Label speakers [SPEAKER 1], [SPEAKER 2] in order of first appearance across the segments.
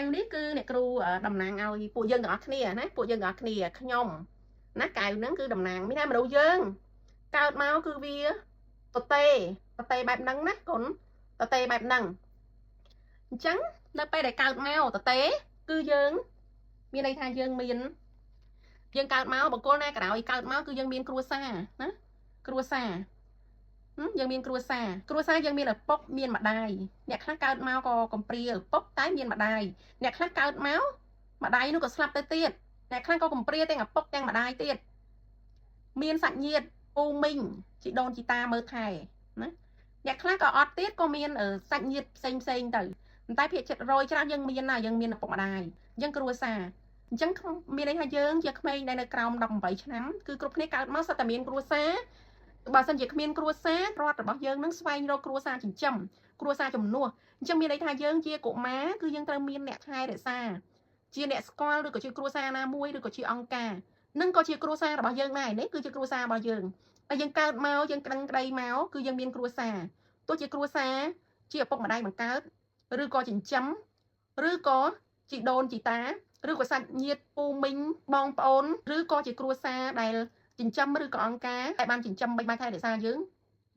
[SPEAKER 1] វនេះគឺអ្នកគ្រូតំណាងឲ្យពួកយើងទាំងអស់គ្នាណាពួកយើងទាំងអស់គ្នាខ្ញុំណាកែវហ្នឹងគឺតំណាងមានតែមនុស្សយើងកើតមកគឺវាតទេតទេបែបហ្នឹងណាកូនតទេបែបហ្នឹងអញ្ចឹងនៅពេលដែលកើតមកតទេគឺយើងមានន័យថាយើងមានយើងកើតមកបង្គោលណាក៏ដោយកើតមកគឺយើងមានគ្រួសារណាគ្រួសារយើងមានគ្រួសារគ្រួសារយើងមានឪពុកមានម្ដាយអ្នកខ្លះកើតមកក៏កំព្រាឪពុកតែមានម្ដាយអ្នកខ្លះកើតមកម្ដាយនោះក៏ស្លាប់ទៅទៀតអ្នកខ្លះក៏កំព្រាទាំងឪពុកទាំងម្ដាយទៀតមានសាច់ញាតិពូមីងជីដូនជីតាមើលថែណាអ្នកខ្លះក៏អត់ទៀតក៏មានសាច់ញាតិផ្សេងផ្សេងទៅប៉ុន្តែភាគចិត្តរយច្រើនយើងមានណាយើងមានឪពុកម្ដាយយើងគ្រួសារអញ្ចឹងមានន័យថាយើងជាក្មេងដែលនៅក្រោម18ឆ្នាំគឺគ្រប់គ្នាកើតមកសុទ្ធតែមានគ្រួសារបើសិនជាគ្មានគ្រួសាររដ្ឋរបស់យើងនឹងស្វែងរកគ្រួសារចិញ្ចឹមគ្រួសារជំនួសអញ្ចឹងមានន័យថាយើងជាកុមារគឺយើងត្រូវមានអ្នកថែរក្សាជាអ្នកស្គាល់ឬក៏ជាគ្រួសារណាមួយឬក៏ជាអង្គការនឹងក៏ជាគ្រួសាររបស់យើងដែរនេះគឺជាគ្រួសាររបស់យើងតែយើងកើតមកយើងក្តឹងក្តីមកគឺយើងមានគ្រួសារទោះជាគ្រួសារជាឪពុកម្ដាយបង្កើតឬក៏ចិញ្ចឹមឬក៏ជីដូនជីតាឬក៏សាច់ញាតិពូមីងបងប្អូនឬក៏ជាគ្រួសារដែលចិញ្ចឹមឬក៏អង្គការដែលបានចិញ្ចឹមបីបាច់ថែរក្សាយើង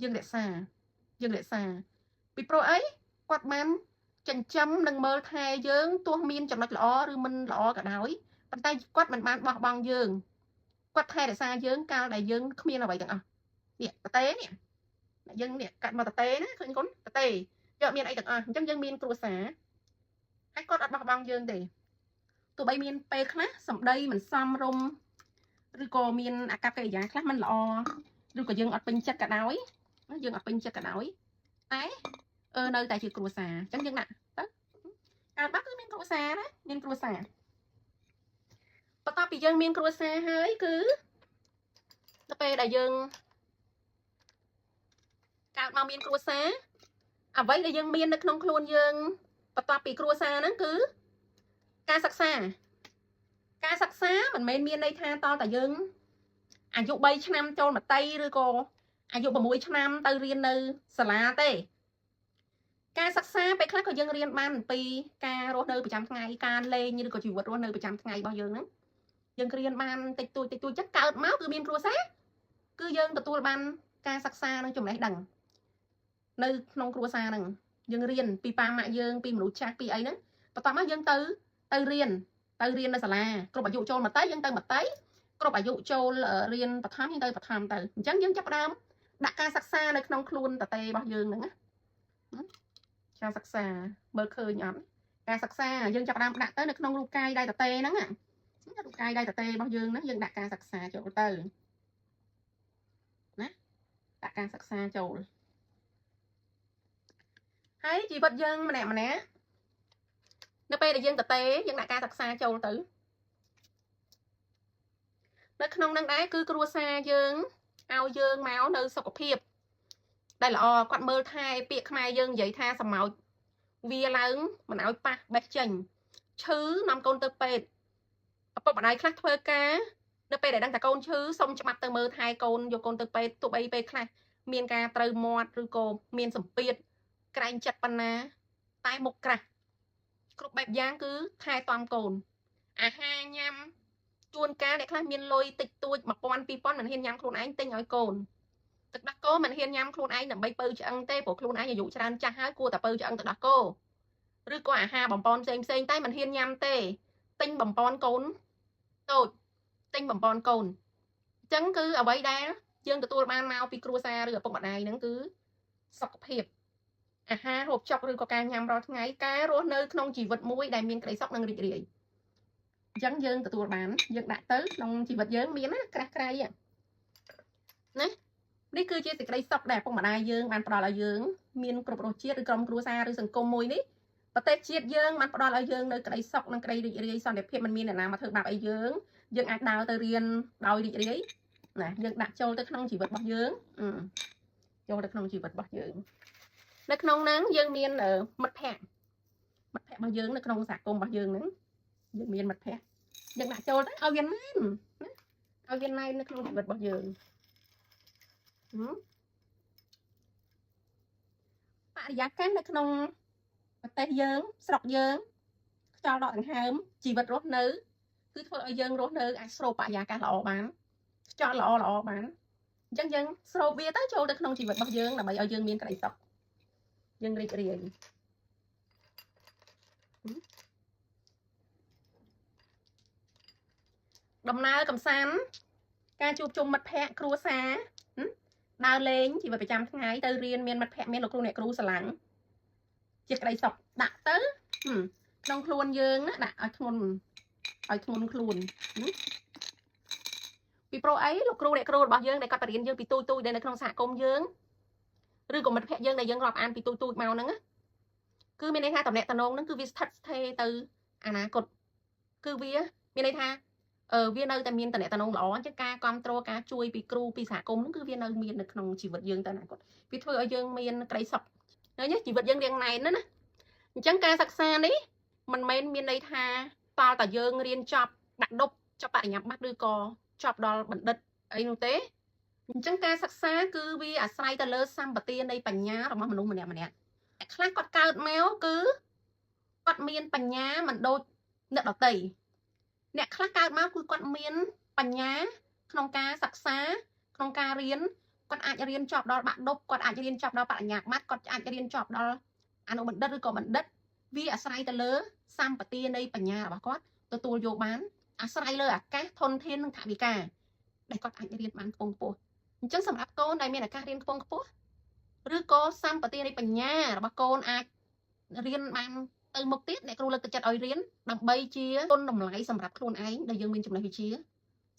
[SPEAKER 1] យើងរក្សាយើងរក្សាពីព្រោះអីគាត់បានចិញ្ចឹមនិងមើលថែយើងទោះមានចំណុចល្អឬមិនល្អក៏ដោយប៉ុន្តែគាត់មិនបានបោះបង់យើងគាត់ថែរក្សាយើងកាលដែលយើងគ្មានអ្វីទាំងអស់នេះតេនេះយើងនេះកាត់មកតេណាឃើញគុណតេយកមានអីទាំងអស់អញ្ចឹងយើងមានគ្រួសារហើយគាត់អត់បោះបង់យើងទេទោះបីមានពេលខ្លះសម្ដីមិនសមរម្យឬក៏មានអាកប្បកិរិយាខ្លះមិនល្អឬក៏យើងអត់ពេញចិត្តក៏ដោយយើងអត់ពេញចិត្តក៏ដោយតែនៅតែជាគ្រួសារអញ្ចឹងយើងដាក់ទៅកើតមកគឺមានគ្រួសារណាមានគ្រួសារបន្ទាប់ពីយើងមានគ្រួសារហើយគឺទៅពេលដែលយើងកើតមកមានគ្រួសារអ្វីដែលយើងមាននៅក្នុងខ្លួនយើងបន្ទាប់ពីគ្រួសារហ្នឹងគឺការសិក្សាការសិក្សាមិនមែនមានន័យថាតតែយើងអាយុ3ឆ្នាំចូលមត្តេយ្យឬក៏អាយុ6ឆ្នាំទៅរៀននៅសាលាទេការសិក្សាពេលខ្លះក៏យើងរៀនបានអំពីការរស់នៅប្រចាំថ្ងៃការលេងឬក៏ជីវិតរស់នៅប្រចាំថ្ងៃរបស់យើងហ្នឹងយើងរៀនបានតិចតួចតិចតួចចឹងកើតមកគឺមានគ្រួសារគឺយើងទទួលបានការសិក្សានិងចំណេះដឹងនៅក្នុងគ្រួសារហ្នឹងយើងរៀនពីប៉ាម៉ាក់យើងពីមនុស្សចាស់ពីអីហ្នឹងបន្ទាប់មកយើងទៅរៀននៅសាលាគ្រប់អាយុចូលមត្តេយ្យយើងទៅមត្តេយ្យគ្រប់អាយុចូលរៀនបឋមយើងទៅបឋមទៅអញ្ចឹងយើងចាប់ផ្ដើមដាក់ការសិក្សានៅក្នុងខ្លួនតេរបស់យើងហ្នឹងណាការសិក្សាមើលឃើញអត់ការសិក្សាយើងចាប់ផ្ដើមដាក់ទៅនៅក្នុងរូបកាយដៃតេហ្នឹងរូបកាយដៃតេរបស់យើងហ្នឹងយើងដាក់ការសិក្សាចូលទៅណាដាក់ការសិក្សាចូលហើយជីវិតយើងម្នាក់ម្នាក់នៅពេលដែលយើងតេយើងដាក់ការសិក្សាចូលទៅនៅក្នុងនឹងដែរគឺគ្រួសារយើងឲ្យយើងមកនៅសុខភាពដែលល្អគាត់មើលថែពាក្យខ្មែរយើងនិយាយថាសម្ោចវាឡើងមិនឲ្យប៉ះបេះចេញឈឺនាំកូនទៅពេទ្យឪពុកម្ដាយខ្លះធ្វើការនៅពេលដែលដឹងថាកូនឈឺសុំច្បាប់ទៅមើលថែកូនយកកូនទៅពេទ្យទោះបីពេលខ្លះមានការត្រូវមាត់ឬក៏មានសម្ពាធក្រែងចិត្តប៉ុណ្ណាតែមុខក្រាស់គ្រប់បែបយ៉ាងគឺថែទាំកូនអាហារញ៉ាំជួនកាលអ្នកខ្លះមានលុយតិចតួច1000 2000មិនហ៊ានញ៉ាំខ្លួនឯងទិញឲ្យកូនទឹកដោះគោមិនហ៊ានញ៉ាំខ្លួនឯងដើម្បីពៅឆ្អឹងទេព្រោះខ្លួនឯងអាយុច្រើនចាស់ហើយគួរតែពៅឆ្អឹងទឹកដោះគោឬក៏អាហារបំពន់ផ្សេងផ្សេងតែមិនហ៊ានញ៉ាំទេទិញបំពន់កូនតូចទិញបំពន់កូនអញ្ចឹងគឺអ្វីដែលយើងទទួលបានមកពីគ្រួសារឬឪពុកម្ដាយហ្នឹងគឺសុខភាពអាហារហូបចុកឬក៏ការញ៉ាំរាល់ថ្ងៃការរស់នៅក្នុងជីវិតមួយដែលមានក្តីសុខនិងរីករាយអញ្ចឹងយើងទទួលបានយើងដាក់ទៅក្នុងជីវិតយើងមានណាក្រាស់ក្រៃណានេះគឺជាសេចក្តីសុខដែលឪពុកម្ដាយយើងបានផ្ដល់ឲ្យយើងមានគ្រប់រសជាតិឬក្រុមគ្រួសារឬសង្គមមួយនេះប្រទេសជាតិយើងបានផ្ដល់ឲ្យយើងនៅក្តីសុខនិងក្តីរីករាយសន្តិភាពមិនមានអ្នកណាមកធ្វើបាបអីយើងយើងអាចដើរទៅរៀនដោយរីករាយណាយើងដាក់ចូលទៅក្នុងជីវិតរបស់យើងចូលទៅក្នុងជីវិតរបស់យើងនៅក្នុងហ្នឹងយើងមានមិត្តភ័ក្តិមិត្តភ័ក្តិរបស់យើងនៅក្នុងសហគមន៍របស់យើងហ្នឹងយើងមានមិត្តភ័ក្តិយើងដាក់ចូលទៅឲ្យវាណែនណាឲ្យវាណែននៅក្នុងជីវិតរបស់យើងបរិយាកាសនៅក្នុងប្រទេសយើងស្រុកយើងខ្ ខ្យល់ដកដង្ហើមជីវិតរស់នៅគឺធ្វើឲ្យយើងរស់នៅអាចស្រូបបរិយាកាសល្អបានខ្យល់ល្អល្អបានអញ្ចឹងយើងស្រូបវាទៅចូលទៅក្នុងជីវិតរបស់យើងដើម្បីឲ្យយើងមានក្តីសុខយើងរីករាយដំណើរកំសាន្តការជួបជុំមិត្តភ័ក្តិគ្រួសារដើរលេងជីវិតប្រចាំថ្ងៃទៅរៀនមានមិត្តភ័ក្តិមានលោកគ្រូអ្នកគ្រូស្រឡាញ់ជាក្តីសុខដាក់ទៅក្នុងខ្លួនយើងណាដាក់ឲ្យធ្ងន់ឲ្យធ្ងន់ខ្លួនពីព្រោះអីលោកគ្រូអ្នកគ្រូរបស់យើងដែលគាត់បរៀនយើងពីទូចទូចដែលនៅក្នុងសហគមន៍យើងឬក៏មិត្តភ័ក្តិយើងដែលយើងរាប់អានពីទូចទូចមកហ្នឹងគឺមានន័យថាតំណែងតំណងហ្នឹងគឺវាស្ថិតស្ថេរទៅអនាគតគឺវាមានន័យថាវានៅតែមានតំណែងតំណងល្អអញ្ចឹងការគ្រប់គ្រងការជួយពីគ្រូពីសហគមន៍ហ្នឹងគឺវានៅមាននៅក្នុងជីវិតយើងទៅអនាគតវាធ្វើឲ្យយើងមានក្តីសុខឃើញជីវិតយើងរៀងណែនណាណាអញ្ចឹងការសិក្សានេះមិនមែនមានន័យថាតើតើយើងរៀនចប់ដាក់ដប់ចប់បរិញ្ញាបត្រឬក៏ចប់ដល់បណ្ឌិតអីនោះទេអញ្ចឹងការសិក្សាគឺវាអាស្រ័យទៅលើសម្បទានៃបញ្ញារបស់មនុស្សម្នាក់ម្នាក់អ្នកខ្លះគាត់កើតមកគឺគាត់មានបញ្ញាមិនដូចអ្នកដទៃអ្នកខ្លះកើតមកគឺគាត់មានបញ្ញាក្នុងការសិក្សាក្នុងការរៀនគាត់អាចរៀនចប់ដល់បាក់ឌុបគាត់អាចរៀនចប់ដល់បរិញ្ញាបត្រគាត់អាចរៀនចប់ដល់អនុបណ្ឌិតឬក៏បណ្ឌិតវាអាស្រ័យទៅលើសម្បទានៃបញ្ញារបស់គាត់ទទួលយកបានអាស្រ័យលើឱកាសធនធាននិងថវិកាដែលគាត់អាចរៀនបានខ្ពង់ខ្ពស់អញ្ចឹងសម្រាប់កូនដែលមានឱកាសរៀនខ្ពង់ខ្ពស់ឬក៏សម្បទានៃបញ្ញារបស់កូនអាចរៀនបានទៅមុខទៀតអ្នកគ្រូលើកទឹកចិត្តឲ្យរៀនដើម្បីជាគុណតម្លៃសម្រាប់ខ្លួនឯងដែលយើងមានចំណេះវិជ្ជា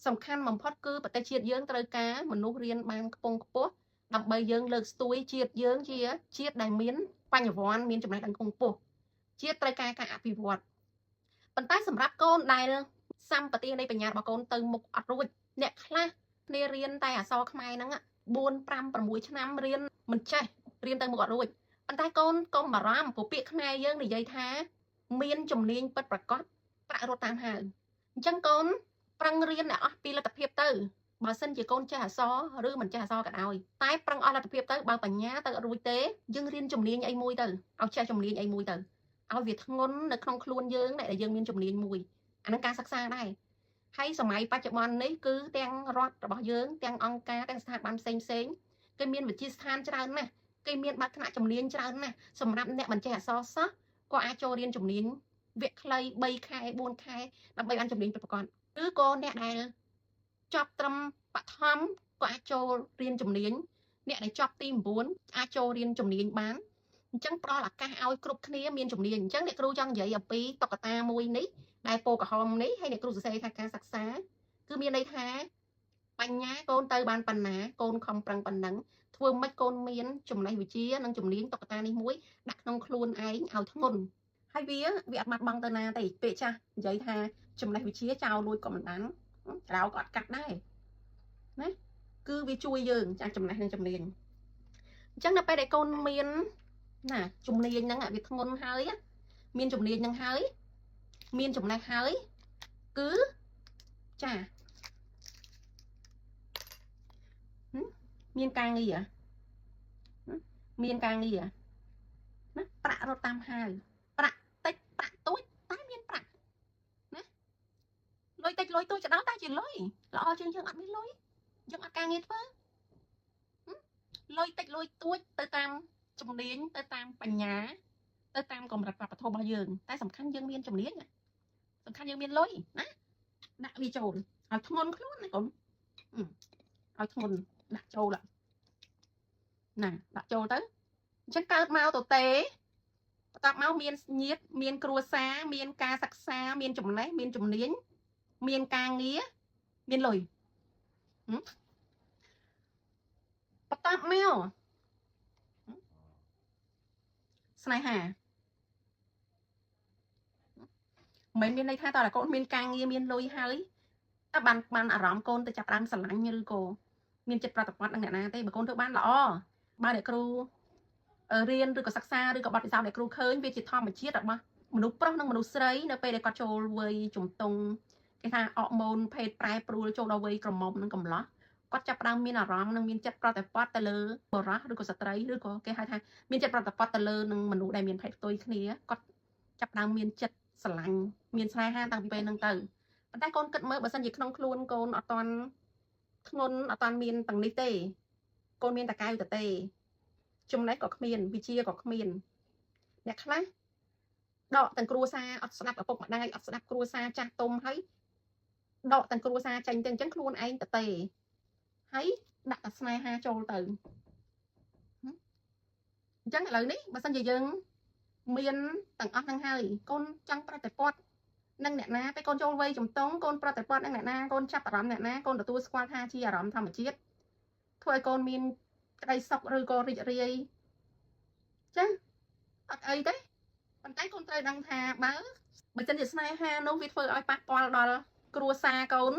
[SPEAKER 1] សំខាន់បំផុតគឺប្រទេសជាតិយើងត្រូវការមនុស្សរៀនបានខ្ពង់ខ្ពស់ដើម្បីយើងលើកស្ទួយជាតិយើងជាជាតិដែលមានបញ្ញវន្តមានចំណេះដឹងខ្ពង់ខ្ពស់ជាតិត្រូវការការអភិវឌ្ឍប៉ុន្តែសម្រាប់កូនដែលសម្បទានៃបញ្ញារបស់កូនទៅមុខអត់រួចអ្នកខ្លះគ្នារៀនតែអក្សរខ្មែរហ្នឹង4 5 6ឆ្នាំរៀនមិនចេះរៀនទៅមុខអត់រួចប៉ុន្តែកូនកុំបារម្ភព្រោះពាក្យខ្មែរយើងនិយាយថាមានជំនាញពិតប្រាកដប្រាក់រត់តាមហៅអញ្ចឹងកូនប្រឹងរៀនឲ្យអស់ពីលទ្ធភាពទៅបើសិនជាកូនចេះអក្សរឬមិនចេះអក្សរក៏ដោយតែប្រឹងអស់លទ្ធភាពទៅបើបញ្ញាទៅអត់រួចទេយើងរៀនជំនាញអីមួយទៅឲ្យចេះជំនាញអីមួយទៅឲ្យវាធ្ងន់នៅក្នុងខ្លួនយើងដែលយើងមានជំនាញមួយអានឹងការសិក្សាដែរហើយសម័យបច្ចុប្បន្ននេះគឺទាំងរដ្ឋរបស់យើងទាំងអង្គការទាំងស្ថាប័នផ្សេងផ្សេងគេមានវិទ្យាស្ថានច្រើនណាស់គេមានបើកថ្នាក់ជំនាញច្រើនណាស់សម្រាប់អ្នកមិនចេះអក្សរសោះក៏អាចចូលរៀនជំនាញវគ្គខ្លី3ខែ4ខែដើម្បីបានជំនាញពិតប្រាកដឬក៏អ្នកដែលចប់ត្រឹមបឋមក៏អាចចូលរៀនជំនាញអ្នកដែលចប់ទី9អាចចូលរៀនជំនាញបានអញ្ចឹងផ្ដល់ឱកាសឲ្យគ្រប់គ្នាមានជំនាញអញ្ចឹងអ្នកគ្រូចង់និយាយអំពីតុក្កតាមួយនេះដែលពណ៌ក្រហមនេះហើយអ្នកគ្រូសរសេរថាការសិក្សាគឺមានន័យថាបញ្ញាកូនទៅបានប៉ុណ្ណាកូនខំប្រឹងប៉ុណ្ណឹងធ្វើម៉េចកូនមានចំណេះវិជ្ជានិងជំនាញតុក្កតានេះមួយដាក់ក្នុងខ្លួនឯងឲ្យធ្ងន់ហើយវាអត់បាត់បង់ទៅណាទេពេលចាស់និយាយថាចំណេះវិជ្ជាចោលលួចក៏មិនបានក្រៅក៏អត់កាត់ដែរណាគឺវាជួយយើងចាស់ចំណេះនិងជំនាញអញ្ចឹងដល់ពេលដែលកូនមានណាជំនាញហ្នឹងវាធ្ងន់ហើយមានជំនាញហ្នឹងហើយមានចំណេះហើយគឺចាមានការងារមានការងារណាប្រាក់រត់តាមហៅប្រាក់តិចប្រាក់ទូចតែមានប្រាក់ណាលុយតិចលុយទូចក៏ដោយតែជាលុយល្អជាងយើងអត់មានលុយយើងអត់ការងារធ្វើលុយតិចលុយទូចទៅតាមជំនាញទៅតាមបញ្ញាទៅតាមកម្រិតវប្បធម៌របស់យើងតែសំខាន់យើងមានជំនាញសំខាន់យើងមានលុយណាដាក់វាចូលឲ្យធ្ងន់ខ្លួនណាកូនឲ្យធ្ងន់ដាក់ចូលណាដាក់ចូលទៅអញ្ចឹងកើតមកទៅទេបន្ទាប់មកមានញាតិមានគ្រួសារមានការសិក្សាមានចំណេះមានជំនាញមានការងារមានលុយបន្ទាប់មកស្នេហាមិនមានន័យថាតើកូនមានការងារមានលុយហើយតើបានអារម្មណ៍កូនទៅចាប់ផ្ដើមស្រឡាញ់ឬក៏មានចិត្តប្រតិបត្តិនឹងអ្នកណាទេបើកូនធ្វើបានល្អបើអ្នកគ្រូរៀនឬក៏សិក្សាឬក៏បទពិសោធន៍អ្នកគ្រូឃើញវាជាធម្មជាតិរបស់មនុស្សប្រុសនិងមនុស្សស្រីនៅពេលដែលគាត់ចូលវ័យជំទង់គេថាអរម៉ូនភេទប្រែប្រួលចូលដល់វ័យក្រមុំនិងកំឡោះគាត់ចាប់ផ្ដើមមានអារម្មណ៍និងមានចិត្តប្រតិបត្តិទៅលើបុរសឬក៏ស្ត្រីឬក៏គេហៅថាមានចិត្តប្រតិបត្តិទៅលើនឹងមនុស្សដែលមានភេទផ្ទុយគ្នាគាត់ចាប់ផ្ដើមមានចិត្ត ស្រឡាញ់មានស្នេហាតាំងពីពេលហ្នឹងទៅប៉ុន្តែកូនគិតមើលបើសិនជាក្នុងខ្លួនកូនអត់ទាន់ធ្ងន់អត់ទាន់មានទាំងនេះទេកូនមានតែកៅតទេចំណេះក៏គ្មានវិជ្ជាក៏គ្មានអ្នកខ្លះដកទាំងគ្រួសារអត់ស្ដាប់ឪពុកម្ដាយអត់ស្ដាប់គ្រួសារចាស់ទុំហើយដកទាំងគ្រួសារចេញទៅអញ្ចឹងខ្លួនឯងតទេហើយដាក់តែស្នេហាចូលទៅអញ្ចឹងឥឡូវនេះបើសិនជាយើងមានទាំងអស់ហ្នឹងហើយកូនចង់ប្រតិបត្តិនឹងអ្នកណាពេលកូនចូលវ័យជំទង់កូនប្រតិបត្តិនឹងអ្នកណាកូនចាប់អារម្មណ៍អ្នកណាកូនទទួលស្គាល់ថាជាអារម្មណ៍ធម្មជាតិធ្វើឲ្យកូនមានក្តីសុខឬក៏រីករាយចាអត់អីទេប៉ុន្តែកូនត្រូវដឹងថាបើសិនជាស្នេហានោះវាធ្វើឲ្យប៉ះពាល់ដល់គ្រួសារកូន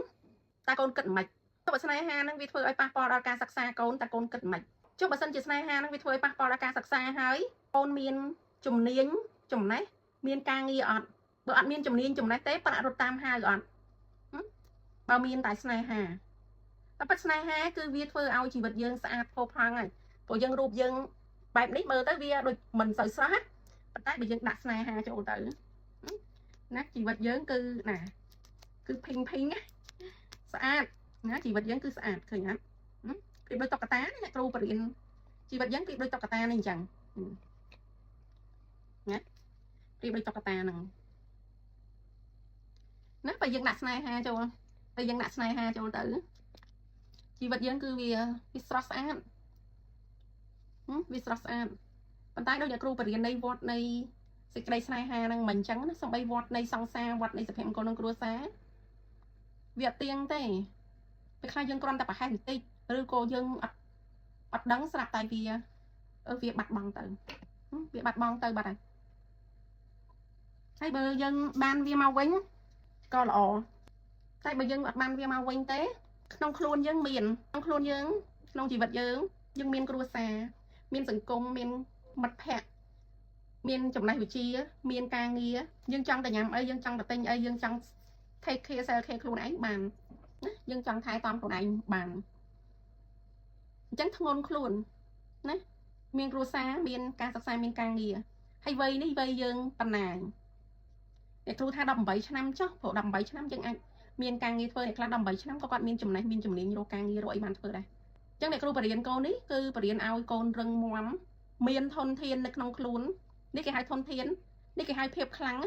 [SPEAKER 1] តើកូនគិតមិនចុះបើស្នេហានឹងវាធ្វើឲ្យប៉ះពាល់ដល់ការសិក្សាកូនតើកូនគិតមិនចុះបើសិនជាស្នេហានឹងវាធ្វើឲ្យប៉ះពាល់ដល់ការសិក្សាហើយកូនមានជំនាញចំណេះមានការងារអត់បើអត់មានជំនាញចំណេះទេប្រាក់រត់តាមហៅអត់បើមានតែស្នេហាតែពិតស្នេហាគឺវាធ្វើឲ្យជីវិតយើងស្អាតផូរផង់ហើយព្រោះយើងរូបយើងបែបនេះមើលទៅវាដូចមិនសូវស្រស់ណាប៉ុន្តែបើយើងដាក់ស្នេហាចូលទៅណាជីវិតយើងគឺណាគឺភីងភីងណាស្អាតណាជីវិតយើងគឺស្អាតឃើញអត់ប្រៀបដូចតុក្កតានេះអ្នកគ្រូបរៀនជីវិតយើងប្រៀបដូចតុក្កតានេះអញ្ចឹងណាប្រៀបដូចតុក្កតាហ្នឹងណាបើយើងដាក់ស្នេហាចូលបើយើងដាក់ស្នេហាចូលទៅជីវិតយើងគឺវាស្រស់ស្អាតវាស្រស់ស្អាតប៉ុន្តែដូចអ្នកគ្រូបរៀននៃវត្តនៃសេចក្តីស្នេហាហ្នឹងមិនអញ្ចឹងណាសំបីវត្តនៃសង្សារវត្តនៃសុភមង្គលក្នុងគ្រួសារវាអត់ទៀងទេពេលខ្លះយើងគ្រាន់តែប្រហែសបន្តិចឬក៏យើងអត់ដឹងស្រាប់តែវាបាត់បង់ទៅវាបាត់បង់ទៅបាត់ហើយហើយបើយើងបានវាមកវិញក៏ល្អតែបើយើងអត់បានវាមកវិញទេក្នុងខ្លួនយើងមានក្នុងខ្លួនយើងក្នុងជីវិតយើងយើងមានគ្រួសារមានសង្គមមានមិត្តភ័ក្តិមានចំណេះវិជ្ជាមានការងារយើងចង់តែញ៉ាំអីយើងចង់តែទិញអីយើងចង់ take care self care ខ្លួនឯងបានណាយើងចង់ថែទាំខ្លួនឯងបានអញ្ចឹងធ្ងន់ខ្លួនណាមានគ្រួសារមានការសិក្សាមានការងារហើយវ័យនេះវ័យយើងបណ្ណាអ្នកគ្រូថា18ឆ្នាំចុះព្រោះ18ឆ្នាំយើងអាចមានការងារធ្វើអ្នកខ្លះ18ឆ្នាំក៏គាត់មានចំណេះមានជំនាញរកការងាររកអីបានធ្វើដែរអញ្ចឹងអ្នកគ្រូបរៀនកូននេះគឺបរៀនឲ្យកូនរឹងមាំមានធនធាននៅក្នុងខ្លួននេះគេហៅធនធាននេះគេហៅភាពខ្លាំង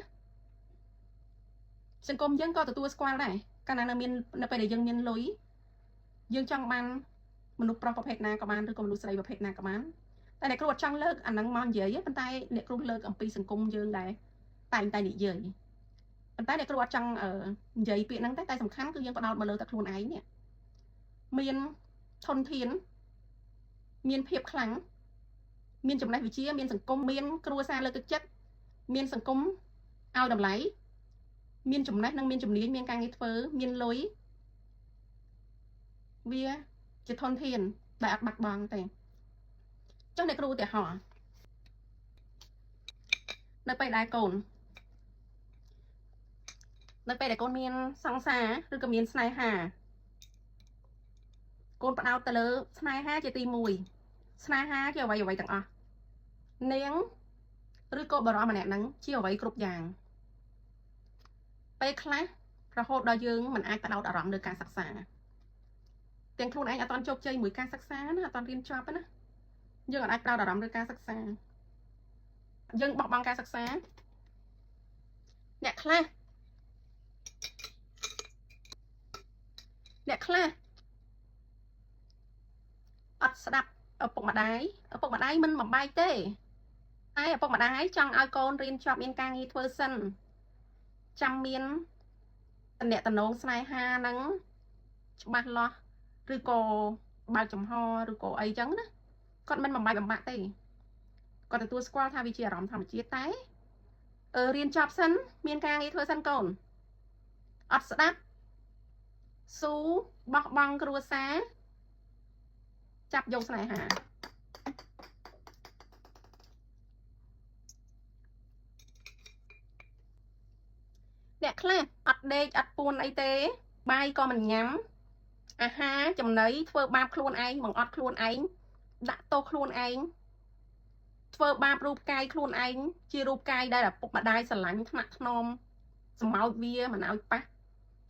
[SPEAKER 1] សង្គមយើងក៏ទទួលស្គាល់ដែរកាលណានៅមាននៅពេលដែលយើងមានលុយយើងចង់បានមនុស្សប្រុសប្រភេទណាក៏បានឬក៏មនុស្សស្រីប្រភេទណាក៏បានតែអ្នកគ្រូអត់ចង់លើកអាហ្នឹងមកនិយាយទេប៉ុន្តែអ្នកគ្រូលើកអំពីសង្គមយើងដែរតែងតែនិយាយប៉ុន្តែអ្នកគ្រូអត់ចង់និយាយពាក្យហ្នឹងតែសំខាន់គឺយើងផ្ដោតមកលើតែខ្លួនឯងនេះមានធនធានមានភាពខ្លាំងមានចំណេះវិជ្ជាមានសង្គមមានគ្រួសារលើកទឹកចិត្តមានសង្គមឲ្យតម្លៃមានចំណេះនិងមានជំនាញមានការងារធ្វើមានលុយវាជាធនធានដែលអត់បាត់បង់ទេចុះអ្នកគ្រូឧទាហរណ៍នៅពេលដែលកូនមានសង្សារឬក៏មានស្នេហាកូនផ្ដោតទៅលើស្នេហាជាទី1ស្នេហាជាអ្វីទាំងអស់នាងឬក៏បរិសម្នាក់ហ្នឹងជាអ្វីគ្រប់យ៉ាងពេលខ្លះរហូតដល់យើងមិនអាចផ្ដោតអារម្មណ៍លើការសិក្សាទាំងខ្លួនឯងអត់ទាន់ជោគជ័យមួយការសិក្សាណាអត់ទាន់រៀនចប់ណាយើងអាចផ្ដោតអារម្មណ៍លើការសិក្សាយើងបោះបង់ការសិក្សាអ្នកខ្លះអត់ស្ដាប់ឪពុកម្ដាយឪពុកម្ដាយមិនបំបែកទេតែឪពុកម្ដាយចង់ឲ្យកូនរៀនចប់មានការងារធ្វើសិនចាំមានតំណងស្នេហាហ្នឹងច្បាស់លាស់ឬក៏បើកចំហឬក៏អីចឹងណាគាត់មិនបំបែកបំបាក់ទេគាត់ទទួលស្គាល់ថាវាជាអារម្មណ៍ធម្មជាតិតែរៀនចប់សិនមានការងារធ្វើសិនកូនអត់ស្ដាប់ស៊ូបោះបង់គ្រួសារចាប់យកស្នេហាអ្នកខ្លះអត់ដេកអត់ពួនអីទេបាយក៏មិនញ៉ាំអាហារចំណីធ្វើបាបខ្លួនឯងបង្អត់ខ្លួនឯងដាក់ទោសខ្លួនឯង ធ្វើបាបរូបកាយខ្លួនឯងជារូបកាយដែលឪពុកម្ដាយស្រឡាញ់ថ្នាក់ថ្នមសម្ោចវាមិនឲ្យប៉ះ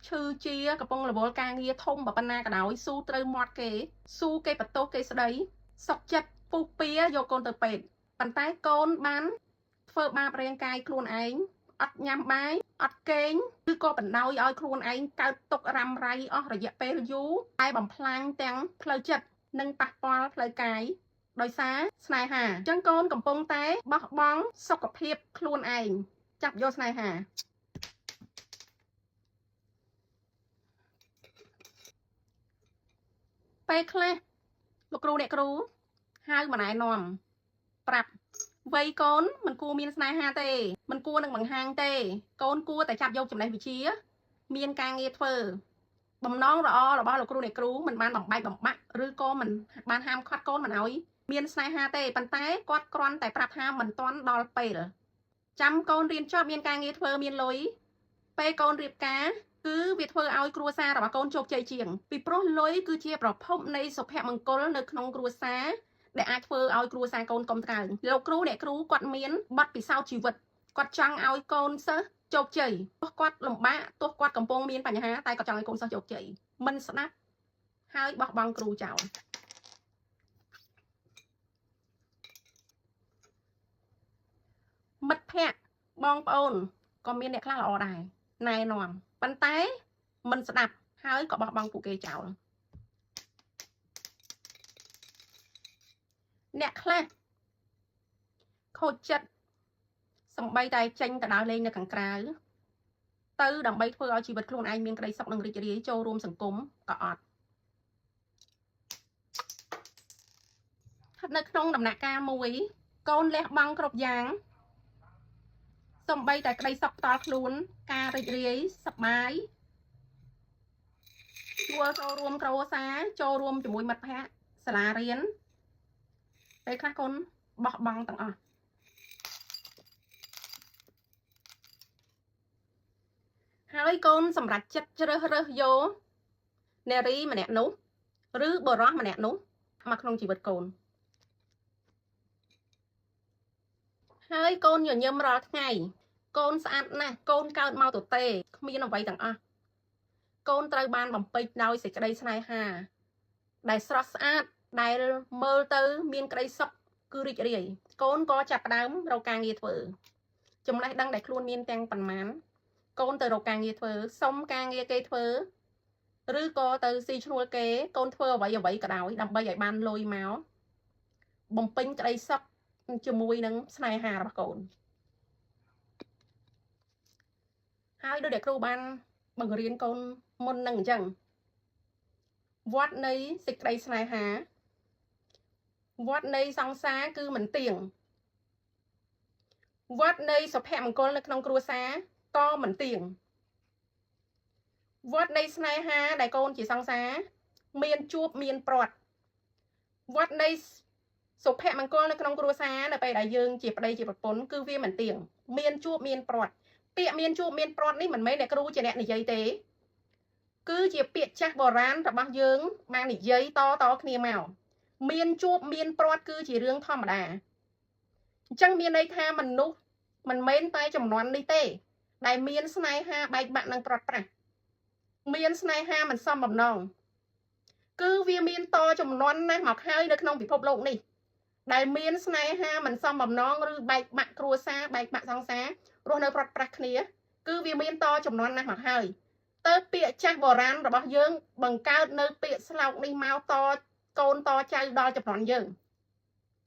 [SPEAKER 1] ឈឺជាកំពុងរវល់ការងារធំប៉ុណ្ណាក៏ដោយស៊ូត្រូវមាត់គេស៊ូគេបន្ទោសគេស្ដីសុកចិត្តពុះពៀយកកូនទៅពេទ្យប៉ុន្តែកូនបានធ្វើបាបរាងកាយខ្លួនឯងអត់ញ៉ាំបាយអត់គេងឬក៏បណ្ដោយឲ្យខ្លួនឯងកើតទុក្ខរ៉ាំរ៉ៃអស់រយៈពេលយូរតែបំផ្លាញទាំងផ្លូវចិត្តនិងប៉ះពាល់ផ្លូវកាយដោយសារស្នេហាអញ្ចឹងកូនកំពុងតែបោះបង់សុខភាពខ្លួនឯងចាប់យកស្នេហាពេលខ្លះលោកគ្រូអ្នកគ្រូហៅម៉ណែនាំប្រាប់វ័យកូនមិនគួរមានស្នេហាទេមិនគួរនឹងបង្ហាញទេកូនគួរតែចាប់យកចំណេះវិជ្ជាមានការងារធ្វើបំណងល្អរបស់លោកគ្រូអ្នកគ្រូមិនបានបំបែកបំបាក់ឬក៏មិនបានហាមឃាត់កូនមិនឲ្យមានស្នេហាទេប៉ុន្តែគាត់គ្រាន់តែប្រាប់ថាមិនទាន់ដល់ពេលចាំកូនរៀនចប់មានការងារធ្វើមានលុយពេលកូនរៀបការគឺវាធ្វើឲ្យគ្រួសាររបស់កូនជោគជ័យជាងពីព្រោះលុយគឺជាប្រភពនៃសុភមង្គលនៅក្នុងគ្រួសារដែលអាចធ្វើឲ្យគ្រួសារកូនកុំត្កើងលោកគ្រូអ្នកគ្រូគាត់មានបទពិសោធន៍ជីវិតគាត់ចង់ឲ្យកូនសិស្សជោគជ័យទោះគាត់លំបាកទោះគាត់កំពុងមានបញ្ហាតែគាត់ចង់ឲ្យកូនសិស្សជោគជ័យមិនស្ដាប់ហើយបោះបង់គ្រូចោលមិត្តភ័ក្តិបងប្អូនក៏មានអ្នកខ្លះល្អដែរណែនាំប៉ុន្តែមិនស្ដាប់ហើយក៏បោះបង់ពួកគេចោលអ្នកខ្លះខូចចិត្តសំបីតែចេញទៅដើរលេងនៅខាងក្រៅទៅដើម្បីធ្វើឲ្យជីវិតខ្លួនឯងមានក្តីសុខនិងរីករាយចូលរួមសង្គមក៏អត់ស្ថិតនៅក្នុងដំណាក់កាលមួយកូនលះបង់គ្រប់យ៉ាងសំបីតែក្តីសុខផ្ទាល់ខ្លួនការរីករាយសប្បាយជួលចូលរួមគ្រួសារចូលរួមជាមួយមិត្តភ័ក្តិសាលារៀនពេលខ្លះកូនបោះបង់ទាំងអស់ហើយកូនសម្រាប់ចិត្តជ្រើសរើសយកនារីម្នាក់នោះឬបុរសម្នាក់នោះមកក្នុងជីវិតកូនហើយកូនញញឹមរាល់ថ្ងៃកូនស្អាតណាស់កូនកើតមកទទេគ្មានអ្វីទាំងអស់កូនត្រូវបានបំពេញដោយសេចក្តីស្នេហាដែលស្រស់ស្អាតដែលមើលទៅមានក្តីសុខគឺរីករាយកូនក៏ចាប់ផ្ដើមរកការងារធ្វើចំណេះដឹងដែលខ្លួនមានទាំងប៉ុន្មានកូនទៅរកការងារធ្វើសុំការងារគេធ្វើឬក៏ទៅស៊ីឈ្នួលគេកូនធ្វើអ្វីអ្វីក៏ដោយដើម្បីឲ្យបានលុយមកបំពេញក្តីសុខជាមួយនឹងស្នេហារបស់កូនហើយដោយដែលគ្រូបានបង្រៀនកូនមុននឹងអញ្ចឹងវត្តនៃសេចក្តីស្នេហាវត្តនៃសង្សារគឺមិនទៀងវត្តនៃសុភមង្គលនៅក្នុងគ្រួសារក៏មិនទៀងវត្តនៃស្នេហាដែលកូនជាសង្សារមានជួបមានព្រាត់វត្តនៃសុភមង្គលនៅក្នុងគ្រួសារនៅពេលដែលយើងជាប្តីជាប្រពន្ធគឺវាមិនទៀងមានជួបមានព្រាត់ពាក្យមានជួបមានព្រាត់នេះមិនមែនអ្នកគ្រូជាអ្នកនិយាយទេគឺជាពាក្យចាស់បុរាណរបស់យើងបាននិយាយតតគ្នាមកមានជួបមានព្រាត់គឺជារឿងធម្មតាអញ្ចឹងមានន័យថាមនុស្សមិនមែនតែចំនួននេះទេដែលមានស្នេហាបែកបាក់និងព្រាត់ប្រាសមានស្នេហាមិនសមបំណងគឺវាមានតចំនួនណាស់មកហើយនៅក្នុងពិភពលោកនេះដែលមានស្នេហាមិនសមបំណងឬបែកបាក់គ្រួសារបែកបាក់សង្សាររស់នៅព្រាត់ប្រាសគ្នាគឺវាមានតចំនួនណាស់មកហើយទៅពាក្យចាស់បុរាណរបស់យើងបង្កើតនៅពាក្យស្លោកនេះមកតកូនតចៅដល់ចំនួនយើង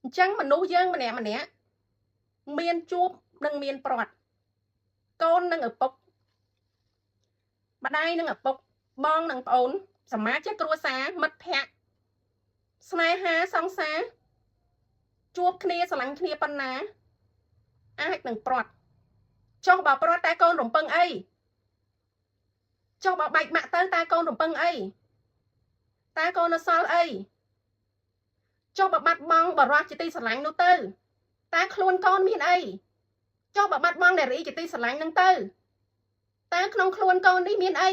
[SPEAKER 1] អញ្ចឹងមនុស្សយើងម្នាក់ម្នាក់មានជួបនិងមានព្រាត់កូននិងឪពុកម្ដាយនិងឪពុកបងនិងប្អូនសមាជិកគ្រួសារមិត្តភ័ក្តិស្នេហាសង្សារជួបគ្នាស្រឡាញ់គ្នាប៉ុណ្ណាអាចនឹងព្រាត់ចុះបើព្រាត់តែកូនរំពឹងអីចុះបើបែកបាក់ទៅតើកូនរំពឹងអីតើកូននៅសល់អីចុះបើបាត់បង់បរោះជាទីស្រឡាញ់នោះទៅតើខ្លួនកូនមានអីចុះបើបាត់បង់នារីជាទីស្រឡាញ់នឹងទៅតើក្នុងខ្លួនកូននេះមានអី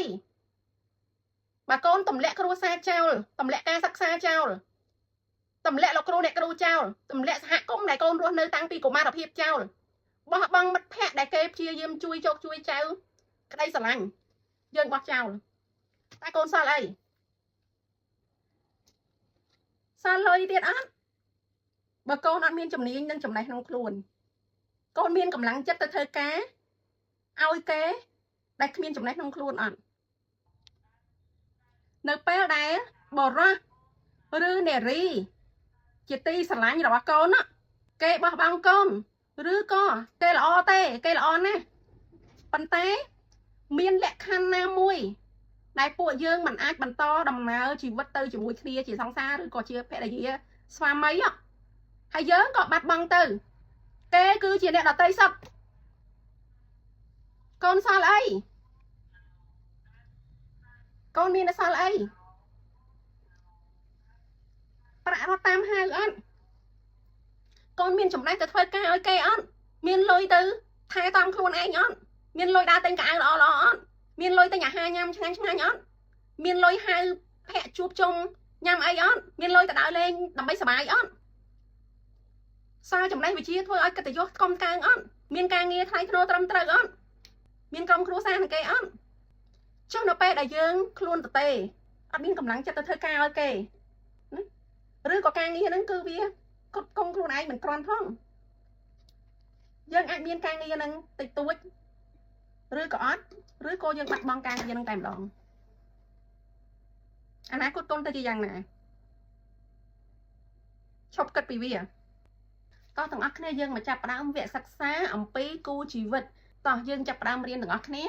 [SPEAKER 1] បើកូនទម្លាក់គ្រួសារចោលទម្លាក់ការសិក្សាចោល ទម្លាក់លោកគ្រូអ្នកគ្រូចោលទម្លាក់សហគមន៍ដែលកូនរស់នៅតាំងពីកុមារភាពចោលបោះបង់មិត្តភ័ក្តិដែលគេព្យាយាមជួយជោគជួយចៅក្តីស្រឡាញ់យើងបោះចោលតែកូនសល់អីសល់លុយទៀតអត់បើកូនអត់មានជំនាញនិងចំណេះក្នុងខ្លួនកូនមានកម្លាំងចិត្តទៅធ្វើការឲ្យគេដែលគ្មានចំណេះក្នុងខ្លួនអត់នៅពេលដែលបរោះឬនារីជាទីស្រឡាញ់របស់កូនណាគេបោះបង់កូនឬក៏គេល្អទេគេល្អណាស់ប៉ុន្តែមានលក្ខខណ្ឌណាមួយដែលពួកយើងមិនអាចបន្តដំណើរជីវិតទៅជាមួយគ្នាជាសង្សារឬក៏ជាភរិយាស្វាមីហើយយើងក៏បាត់បង់ទៅគេគឺជាអ្នកដទៃសុទ្ធកូនសល់អីកូនមានសល់អីប្រាក់រត់តាមហៅអត់កូនមានចំណេះទៅធ្វើការឲ្យគេអត់មានលុយទៅថែទាំខ្លួនឯងអត់មានលុយដើរទិញកៅអៅល្អល្អអត់មានលុយទិញអាហារញ៉ាំឆ្ងាញ់ឆ្ងាញ់អត់មានលុយហៅភ័ក្រជួបជុំញ៉ាំអីអត់មានលុយទៅដើរលេងដើម្បីសប្បាយអត់សារចំណេះវិជ្ជាធ្វើឲ្យកិត្តិយសកុំកើងអត់មានការងារថ្លៃថ្នូរត្រឹមត្រូវអត់មានក្រុមគ្រួសារនឹងគេអត់ចុះនៅពេលដែលយើងខ្លួនតទេអត់មានកម្លាំងចិត្តទៅធ្វើការឲ្យគេណាឬក៏ការងារហ្នឹងគឺវាគ្រប់គងខ្លួនឯងមិនគ្រាន់ផងយើងអាចមានការងារហ្នឹងតិចតួចឬក៏អត់ឬក៏យើងបាត់បង់ការងារហ្នឹងតែម្ដងអនាគតកូនទៅជាយ៉ាងណាឈប់គិតពីវាតោះទាំងអស់គ្នាយើងមកចាប់ផ្ដើមវគ្គសិក្សាអំពីគូជីវិតតោះយើងចាប់ផ្ដើមរៀនទាំងអស់គ្នា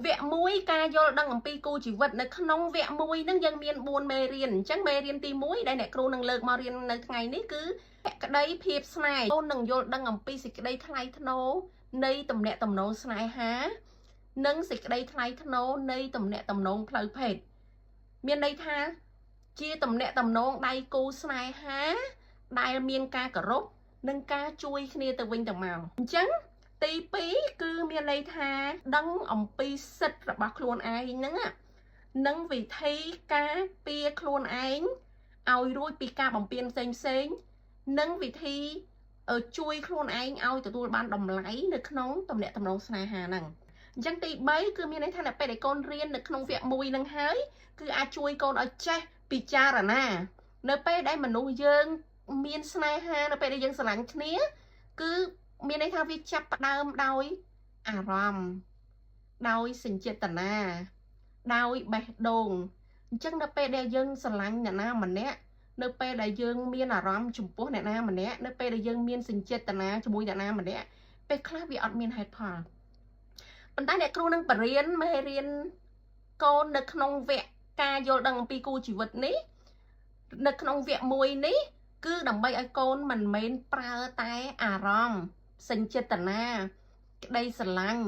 [SPEAKER 1] វគ្គ1ការយល់ដឹងអំពីគូជីវិតនៅក្នុងវគ្គ1ហ្នឹងយើងមាន4មេរៀនអញ្ចឹងមេរៀនទី1ដែលអ្នកគ្រូនឹងលើកមករៀននៅថ្ងៃនេះគឺភក្តីភាពស្នេហ៍កូននឹងយល់ដឹងអំពីសេចក្តីថ្លៃថ្នូរនៃទំនាក់ទំនងស្នេហានិងសេចក្តីថ្លៃថ្នូរនៃទំនាក់ទំនងផ្លូវភេទមានន័យថាជាទំនាក់ទំនងដៃគូស្នេហាដែលមានការគោរពនិងការជួយគ្នាទៅវិញទៅមកអញ្ចឹងទី2គឺមានន័យថាដឹងអំពីសិទ្ធិរបស់ខ្លួនឯងហ្នឹងនិងវិធីការពារខ្លួនឯងឲ្យរួចពីការបំពានផ្សេងផ្សេងនិងវិធីជួយខ្លួនឯងឲ្យទទួលបានតម្លៃនៅក្នុងទំនាក់ទំនងស្នេហាហ្នឹងអញ្ចឹងទី3គឺមានន័យថានៅពេលដែលកូនរៀននៅក្នុងវគ្គ1ហ្នឹងហើយគឺអាចជួយកូនឲ្យចេះពិចារណានៅពេលដែលមនុស្សយើងមានស្នេហានៅពេលដែលយើងស្រឡាញ់គ្នាគឺមានន័យថាវាចាប់ផ្ដើមដោយអារម្មណ៍ដោយសញ្ចេតនាដោយបេះដូងអញ្ចឹងនៅពេលដែលយើងស្រឡាញ់អ្នកណាម្នាក់នៅពេលដែលយើងមានអារម្មណ៍ចំពោះអ្នកណាម្នាក់នៅពេលដែលយើងមានសញ្ចេតនាជាមួយអ្នកណាម្នាក់ពេលខ្លះវាអត់មានហេតុផលប៉ុន្តែអ្នកគ្រូនឹងបរៀនមេរៀនកូននៅក្នុងវគ្គការយល់ដឹងអំពីគូជីវិតនេះនៅក្នុងវគ្គ1នេះគឺដើម្បីឲ្យកូនមិនមែនប្រើតែអារម្មណ៍សញ្ចេតនាក្តីស្រឡាញ់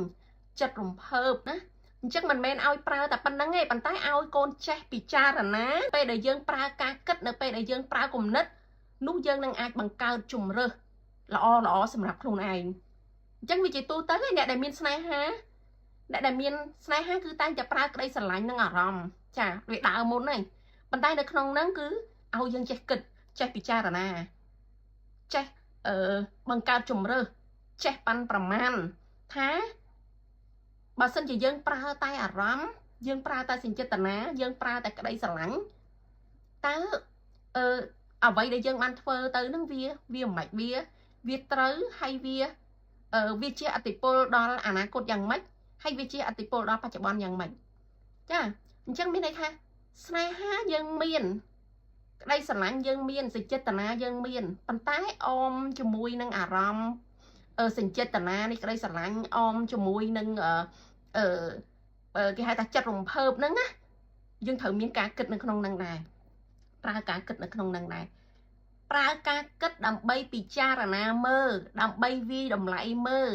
[SPEAKER 1] ចិត្តរំភើបណាអញ្ចឹងមិនមែនឲ្យប្រើតែប៉ុណ្្នឹងទេប៉ុន្តែឲ្យកូនចេះពិចារណាពេលដែលយើងប្រើការគិតនៅពេលដែលយើងប្រើគំនិតនោះយើងនឹងអាចបង្កើតជំរើសល្អល្អសម្រាប់ខ្លួនឯងអញ្ចឹងវាជាទូទៅអ្នកដែលមានស្នេហាអ្នកដែលមានស្នេហាគឺតែងតែប្រើក្តីស្រឡាញ់និងអារម្មណ៍ចាវាដើរមុនហើយប៉ុន្តែនៅក្នុងហ្នឹងគឺឲ្យយើងចេះគិតចេះពិចារណាចេះបង្កើតជំរើសចេះប៉ាន់ប្រមាណថាបើសិនជាយើងប្រើតែអារម្មណ៍យើងប្រើតែសញ្ចេតនាយើងប្រើតែក្តីស្រឡាញ់តើអ្វីដែលយើងបានធ្វើទៅនឹងវាមិនវាត្រូវហើយវាជាអតិពលដល់អនាគតយ៉ាងម៉េចហើយវាជាអតិពលដល់បច្ចុប្បន្នយ៉ាងម៉េចចាអញ្ចឹងមានន័យថាស្នេហាយើងមានក្តីស្រឡាញ់យើងមានសញ្ចេតនាយើងមានប៉ុន្តែអមជាមួយនឹងអារម្មណ៍សញ្ចេតនានៃក្តីស្រឡាញ់អមជាមួយនឹងគេហៅថាចិត្តរំភើបហ្នឹងណាយើងត្រូវមានការគិតនៅក្នុងហ្នឹងដែរប្រើការគិតនៅក្នុងហ្នឹងដែរប្រើការគិតដើម្បីពិចារណាមើលដើម្បីវាយតម្លៃមើល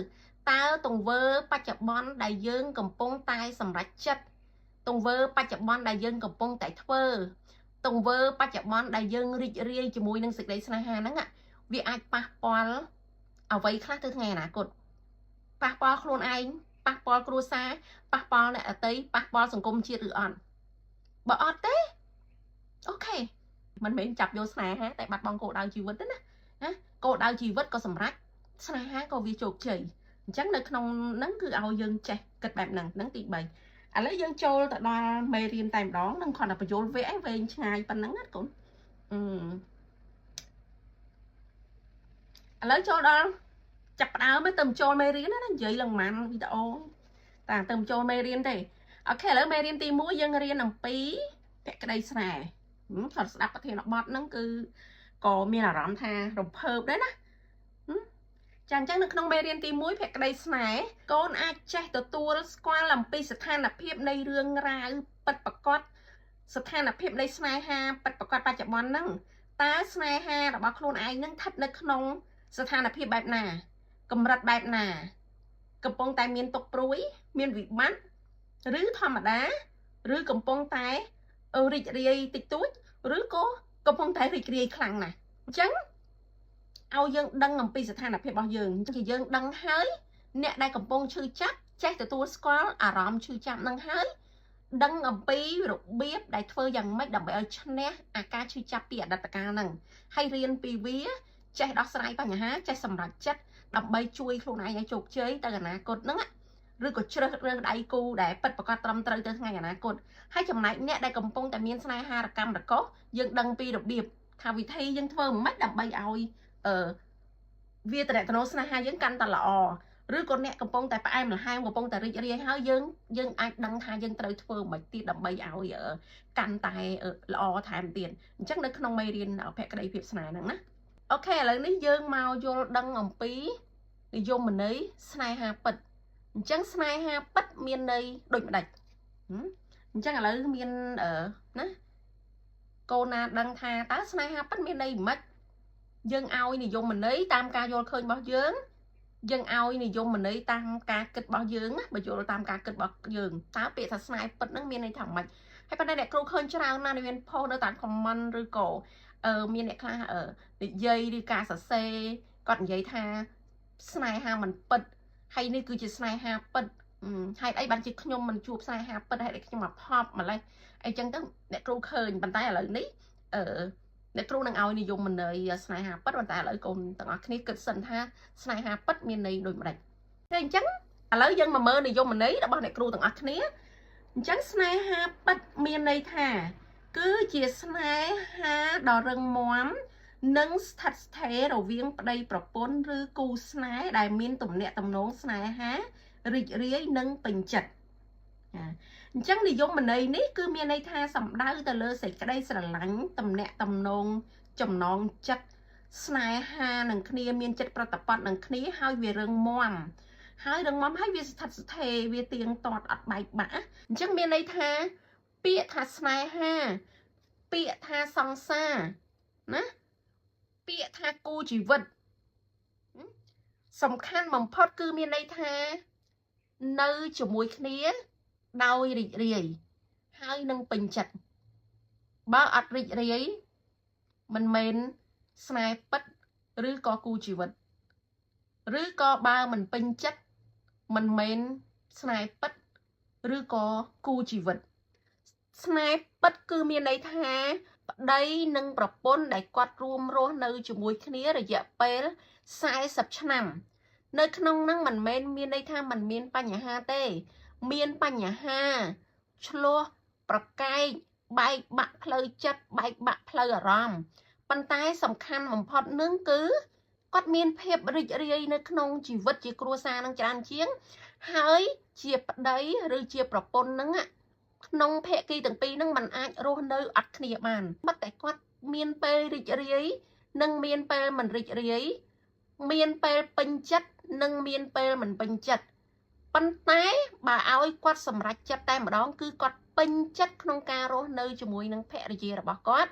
[SPEAKER 1] តើទង្វើបច្ចុប្បន្នដែលយើងកំពុងតែសម្រេចចិត្តទង្វើបច្ចុប្បន្នដែលយើងកំពុងតែធ្វើទង្វើបច្ចុប្បន្នដែលយើងរីករាយជាមួយនឹងសេចក្តីស្នេហាហ្នឹងវាអាចប៉ះពាល់អ្វីខ្លះទៅថ្ងៃអនាគតប៉ះពាល់ខ្លួនឯងប៉ះពាល់គ្រួសារប៉ះពាល់អ្នកដទៃប៉ះពាល់សង្គមជាតិឬអត់បើអត់ទេអូខេ មិនមែនចាប់យកស្នេហាតែបាត់បង់គោលដៅជីវិតទេណាណាគោលដៅជីវិតក៏សម្រេចស្នេហាក៏វាជោគជ័យអញ្ចឹងនៅក្នុងហ្នឹងគឺឲ្យយើងចេះគិតបែបហ្នឹងហ្នឹងទី3ឥឡូវយើងចូលទៅដល់មេរៀនតែម្ដងនឹងគ្រាន់តែបញ្យល់វគ្គវែងឆ្ងាយប៉ុណ្ណឹងណាកូនឥឡូវចូលដល់ចាប់ផ្ដើមទៅចូលមេរៀនណានិយាយឡើងប៉ុន្មានវីដេអូតាទៅចូលមេរៀនទេអូខេឥឡូវមេរៀនទី1យើងរៀនអំពីភក្តីស្នេហ៍គាត់ស្ដាប់ប្រធានបទហ្នឹងគឺក៏មានអារម្មណ៍ថារំភើបដែរណាចាអញ្ចឹងនៅក្នុងមេរៀនទី1ភក្តីស្នេហ៍កូនអាចចេះទទួលស្គាល់អំពីស្ថានភាពនៃរឿងរ៉ាវពិតប្រាកដស្ថានភាពនៃស្នេហាពិតប្រាកដបច្ចុប្បន្នហ្នឹងតើស្នេហារបស់ខ្លួនឯងហ្នឹងស្ថិតនៅក្នុងស្ថានភាពបែបណាកម្រិតបែបណាកំពុងតែមានទុក្ខព្រួយមានវិបត្តិឬធម្មតាឬកំពុងតែរីករាយតិចតួចឬក៏កំពុងតែរីករាយខ្លាំងណាស់អញ្ចឹងឲ្យយើងដឹងអំពីស្ថានភាពរបស់យើងជាយើងដឹងហើយអ្នកដែលកំពុងឈឺចាប់ចេះទទួលស្គាល់អារម្មណ៍ឈឺចាប់នឹងហើយដឹងអំពីរបៀបដែលធ្វើយ៉ាងម៉េចដើម្បីឲ្យឈ្នះអាការឈឺចាប់ពីអតីតកាលហ្នឹងហើយរៀនពីវាចេះដោះស្រាយបញ្ហាចេះសម្រេចចិត្តដើម្បីជួយខ្លួនឯងឲ្យជោគជ័យទៅអនាគតហ្នឹងឬក៏ជ្រើសរើសដៃគូដែលពិតប្រាកដត្រឹមត្រូវទៅថ្ងៃអនាគតហើយចំណែកអ្នកដែលកំពុងតែមានស្នេហារកម្មរកុសយើងដឹងពីរបៀបថាវិធីយើងធ្វើមិនម៉េចដើម្បីឲ្យវាតំណស្នេហាយើងកាន់តែល្អឬក៏អ្នកកំពុងតែផ្អែមល្ហែមកំពុងតែរីករាយហើយយើងអាចដឹងថាយើងត្រូវធ្វើមិនទៀតដើម្បីឲ្យកាន់តែល្អថែមទៀតអញ្ចឹងនៅក្នុងមេរៀនភក្តីភាពស្នេហ៍ហ្នឹងណាអូខេឥឡូវនេះយើងមកយល់ដឹងអំពីនិយមន័យស្នេហាពិតអញ្ចឹងស្នេហាពិតមានន័យដូចម្ដេចអញ្ចឹងឥឡូវមានណាកូនណាដឹងថាតើស្នេហាពិតមានន័យម៉េចយើងឲ្យនិយមន័យតាមការយល់ឃើញរបស់យើងយើងឲ្យនិយមន័យតាមការគិតរបស់យើងណាបើយល់តាមការគិតរបស់យើងតើពាក្យថាស្នេហ៍ពិតហ្នឹងមានន័យថាម៉េចហើយប៉ុន្តែអ្នកគ្រូឃើញច្រើនណាស់មានផុសនៅតាម comment ឬក៏មានអ្នកខ្លះនិយាយឬការសរសេរគាត់និយាយថាស្នេហាមិនពិតហើយនេះគឺជាស្នេហាពិតហេតុអីបានជាខ្ញុំមិនជួបស្នេហាពិតហេតុអីខ្ញុំមកផប់ម្លេះអីចឹងទៅអ្នកគ្រូឃើញប៉ុន្តែឥឡូវនេះអ្នកគ្រូនឹងឲ្យនិយមន័យស្នេហាពិតប៉ុន្តែឥឡូវកូនទាំងអស់គ្នាគិតសិនថាស្នេហាពិតមានន័យដូចម្ដេចតែអញ្ចឹងឥឡូវយើងមកមើលនិយមន័យរបស់អ្នកគ្រូទាំងអស់គ្នាអញ្ចឹងស្នេហាពិតមានន័យថាគឺជាស្នេហាដ៏រឹងមាំនិងស្ថិតស្ថេររវាងប្តីប្រពន្ធឬគូស្នេហ៍ដែលមានទំនាក់ទំនងស្នេហារីករាយនិងពេញចិត្តអញ្ចឹងនិយមន័យនេះគឺមានន័យថាសំដៅទៅលើសេចក្តីស្រឡាញ់ទំនាក់ទំនងចំណងចិត្តស្នេហានឹងគ្នាមានចិត្តប្រតិបត្តិនឹងគ្នាហើយវារឹងមាំហើយរឹងមាំហើយវាស្ថិតស្ថេរវាទៀងទាត់អត់បែកបាក់អញ្ចឹងមានន័យថាពាក្យថាស្នេហាពាក្យថាសង្សារណាពាក្យថាគូជីវិតសំខាន់បំផុតគឺមានន័យថានៅជាមួយគ្នាដោយរីករាយហើយនឹងពេញចិត្តបើអត់រីករាយមិនមែនស្នេហ៍ពិតឬក៏គូជីវិតឬក៏បើមិនពេញចិត្តមិនមែនស្នេហ៍ពិតឬក៏គូជីវិតស្នេហ៍ពិតគឺមានន័យថាប្តីនិងប្រពន្ធដែលគាត់រួមរស់នៅជាមួយគ្នារយៈពេល40ឆ្នាំនៅក្នុងហ្នឹងមិនមែនមានន័យថាមិនមានបញ្ហាទេមានបញ្ហាឆ្លោះប្រកែកបែកបាក់ផ្លូវចិត្តបែកបាក់ផ្លូវអារម្មណ៍ប៉ុន្តែសំខាន់បំផុតនឹងគឺគាត់មានភាពរីករាយនៅក្នុងជីវិតជាគ្រួសារនឹងច្រើនជាងហើយជាប្តីឬជាប្រពន្ធនឹងក្នុងភាគីទាំងពីរនឹងมันអាចរស់នៅអត់គ្នាបានបាត់តែគាត់មានពេលរីករាយនិងមានពេលមិនរីករាយមានពេលពេញចិត្តនិងមានពេលមិនពេញចិត្តប៉ុន្តែបើឲ្យគាត់សម្រេចចិត្តតែម្ដងគឺគាត់ពេញចិត្តក្នុងការរស់នៅជាមួយនឹងភរិយារបស់គាត់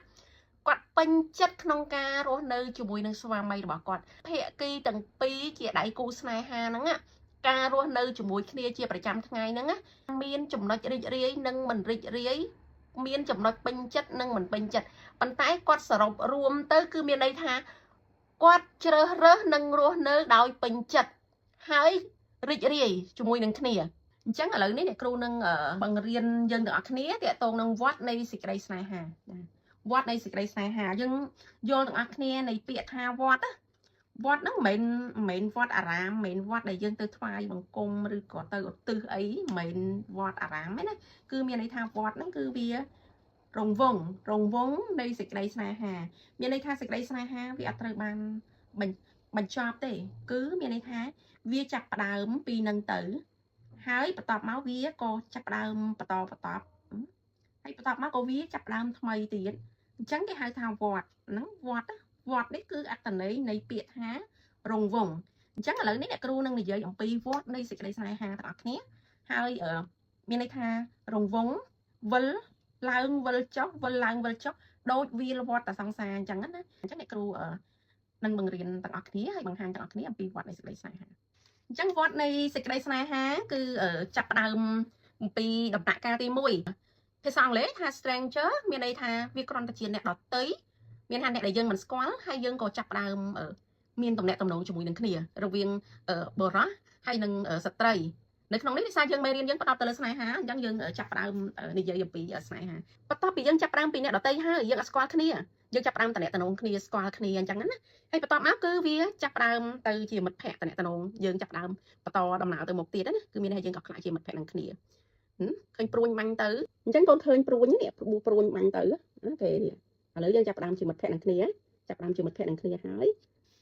[SPEAKER 1] គាត់ពេញចិត្តក្នុងការរស់នៅជាមួយនឹងស្វាមីរបស់គាត់ភាគីទាំងពីរជាដៃគូស្នេហាហ្នឹងការរស់នៅជាមួយគ្នាជាប្រចាំថ្ងៃហ្នឹងមានចំណុចរីករាយនិងមិនរីករាយមានចំណុចពេញចិត្តនិងមិនពេញចិត្តប៉ុន្តែគាត់សរុបរួមទៅគឺមានន័យថាគាត់ជ្រើសរើសនិងរស់នៅដោយពេញចិត្តហើយរីករាយជាមួយនឹងគ្នាអញ្ចឹងឥឡូវនេះអ្នកគ្រូនឹងបង្រៀនយើងទាំងអស់គ្នាទាក់ទងនឹងវដ្តនៃសេចក្តីស្នេហា វត្តនៃសេចក្តីស្នេហាយើងយល់ទាំងអស់គ្នានៃពាក្យថាវត្តណាវត្តហ្នឹងមិនមែនវត្តអារាមមិនមែនវត្តដែលយើងទៅថ្វាយបង្គំឬក៏ទៅឧទ្ទិសអីមិនមែនវត្តអារាមទេណាគឺមានន័យថាវត្តហ្នឹងគឺវារង្វង់រង្វង់នៃសេចក្តីស្នេហាមានន័យថាសេចក្តីស្នេហាវាអត់ត្រូវបានបញ្ចប់ទេគឺមានន័យថាវាចាប់ផ្ដើមពីនឹងទៅហើយបន្ទាប់មកវាក៏ចាប់ផ្ដើមបន្តបន្តហើយបន្ទាប់មកក៏វាចាប់ផ្ដើមថ្មីទៀតអញ្ចឹងគេហៅថាវត្តហ្នឹងវត្តវត្តនេះគឺអត្ថន័យនៃពាក្យថារង្វង់អញ្ចឹងឥឡូវនេះអ្នកគ្រូនឹងនិយាយអំពីវត្តនៃសេចក្តីស្នេហាទាំងអស់គ្នាហើយមានន័យថារង្វង់វិលឡើងវិលចុះវិលឡើងវិលចុះដូចវាលវត្តសង្សារអញ្ចឹងណាអញ្ចឹងអ្នកគ្រូនឹងបង្រៀនទាំងអស់គ្នាហើយបង្ហាញទាំងអស់គ្នាអំពីវត្តនៃសេចក្តីស្នេហាអញ្ចឹងវត្តនៃសេចក្តីស្នេហាគឺចាប់ផ្ដើមអំពីដំណាក់កាលទី1ភាសាអង់គ្លេសថា stranger មានន័យថាវាគ្រាន់តែជាអ្នកដទៃមានថាអ្នកដែលយើងមិនស្គាល់ហើយយើងក៏ចាប់ផ្ដើមមានទំនាក់ទំនងជាមួយនឹងគ្នារវាងបុរសហើយនិងស្ត្រីនៅក្នុងនេះដោយសារយើងមេរៀនយើងផ្ដោតទៅលើស្នេហាអញ្ចឹងយើងចាប់ផ្ដើមនិយាយអំពីស្នេហាបន្ទាប់ពីយើងចាប់ផ្ដើមពីអ្នកដទៃហើយយើងអត់ស្គាល់គ្នាយើងចាប់ផ្ដើមតំណងគ្នាស្គាល់គ្នាអញ្ចឹងណាហើយបន្ទាប់មកគឺវាចាប់ផ្ដើមទៅជាមិត្តភក្តិតំណងយើងចាប់ផ្ដើមបន្តដំណើរទៅមុខទៀតណាគឺមានន័យថាយើងក៏ខ្លាចជាមិត្តភក្តិនឹងគ្នាឃើញព្រួញបាញ់ទៅអញ្ចឹងកូនឃើញព្រួញនេះព្រួញបាញ់ទៅណាគេនេះឥឡូវយើងចាប់ផ្ដើមជាមិត្តភក្តិនឹងគ្នាចាប់ផ្ដើមជាមិត្តភក្តិនឹងគ្នាហើយ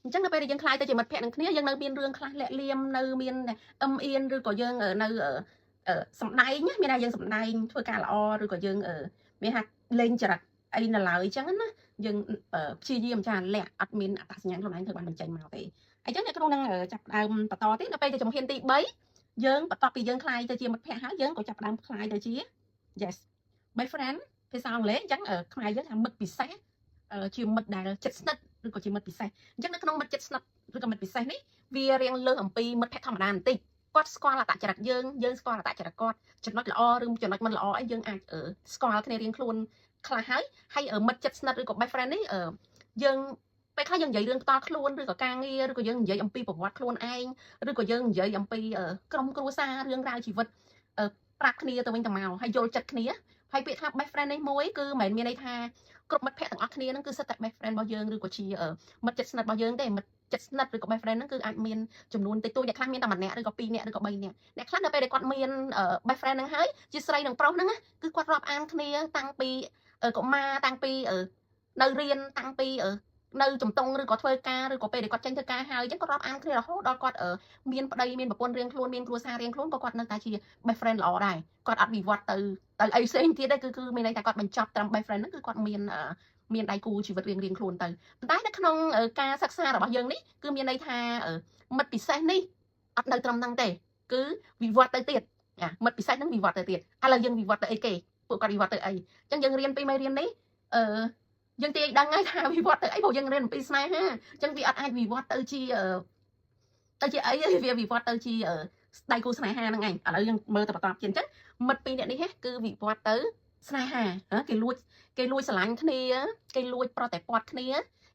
[SPEAKER 1] អញ្ចឹងដល់ពេលដែលយើងក្លាយទៅជាមិត្តភក្តិនឹងគ្នាយើងនៅមានរឿងខ្លះលាក់លៀមនៅមានអឹមអៀនឬក៏យើងនៅសំដែងមានថាយើងសំដែងធ្វើការល្អឬក៏យើងមានថាលេងចរិតអីនៅឡើយអញ្ចឹងណាយើងព្យាយាមចាលាក់អត់មានអត្តសញ្ញាណខ្លួនឯងធ្វើបានបញ្ចេញមកទេអញ្ចឹងអ្នកគ្រូនឹងចាប់ផ្ដើមបន្តទៀតដល់ពេលទៅជំហានទី3យើងបន្ទាប់ពីយើងក្លាយទៅជាមិត្តភក្តិហើយយើងក៏ចាប់ផ្ដើមក្លាយទៅជា yes best friend ភាសាអង់គ្លេសអញ្ចឹងខ្មែរយើងថាមិត្តពិសេសជាមិត្តដែលជិតស្និទ្ធឬក៏ជាមិត្តពិសេសអញ្ចឹងនៅក្នុងមិត្តជិតស្និទ្ធឬក៏មិត្តពិសេសនេះវារៀងលើសអំពីមិត្តភក្តិធម្មតាបន្តិចគាត់ស្គាល់អត្តចរិតយើងយើងស្គាល់អត្តចរិតគាត់ចំណុចល្អឬចំណុចមិនល្អអីយើងអាចស្គាល់គ្នារៀងខ្លួនខ្លះហើយហើយមិត្តជិតស្និទ្ធឬក៏ best friend នេះយើងពេលខ្លះយើងនិយាយរឿងផ្ទាល់ខ្លួនឬក៏ការងារឬក៏យើងនិយាយអំពីប្រវត្តិខ្លួនឯងឬក៏យើងនិយាយអំពីក្រុមគ្រួសាររឿងរ៉ាវជីវិតប្រាប់គ្នាទៅវិញទៅមកហើយយល់ចិត្តគ្នាហើយពាក្យថា best friend នេះមួយគឺមិនមែនមានន័យថាគ្រប់មិត្តភក្តិទាំងអស់គ្នាហ្នឹងគឺសុទ្ធតែ best friend របស់យើងឬក៏ជាមិត្តជិតស្និទ្ធរបស់យើងទេមិត្តជិតស្និទ្ធឬក៏ best friend ហ្នឹងគឺអាចមានចំនួនតិចតួចអ្នកខ្លះមានតែម្នាក់ឬក៏ពីរនាក់ឬក៏បីនាក់អ្នកខ្លះនៅពេលដែលគាត់មាន best friend ហ្នឹងហើយជាស្រីនិងប្រុសហ្នឹងគឺគាត់រាប់អានគ្នាតាំងពីកុមារតាំងពីនៅរៀនតាំងពីនៅជំទង់ឬក៏ធ្វើការឬក៏ពេលដែលគាត់ចេញធ្វើការហើយអញ្ចឹងគាត់រាប់អានគ្នារហូតដល់គាត់មានប្តីមានប្រពន្ធរៀងខ្លួនមានគ្រួសាររៀងខ្លួនក៏គាត់នៅតែជា best friend ល្អដែរគាត់អត់វិវត្តទៅទៅអីផ្សេងទៀតទេគឺគឺមានន័យថាគាត់បញ្ចប់ត្រឹម best friend ហ្នឹងគឺគាត់មានមានដៃគូជីវិតរៀងរៀងខ្លួនទៅប៉ុន្តែនៅក្នុងការសិក្សារបស់យើងនេះគឺមានន័យថាមិត្តពិសេសនេះអត់នៅត្រឹមហ្នឹងទេគឺវិវត្តទៅទៀតមិត្តពិសេសហ្នឹងវិវត្តទៅទៀតឥឡូវយើងវិវត្តទៅអីគេពួកគាត់វិវត្តទៅអីអញ្ចឹងយើងរៀនពីមេរៀននេះអឺយើងទាយដឹងហើយថាវិវត្តទៅអីព្រោះយើងរៀនអំពីស្នេហាអញ្ចឹងវាអត់អាចវិវត្តទៅជាទៅជាអីវាវិវត្តទៅជាដៃគូស្នេហាហ្នឹងឯងឥឡូវយើងមើលទៅបន្តទៀតអញ្ចឹងមិត្តពីរនាក់នេះគឺវិវត្តទៅស្នេហាគេលួចគេលួចស្រឡាញ់គ្នាគេលួចប្រតិព័ទ្ធគ្នា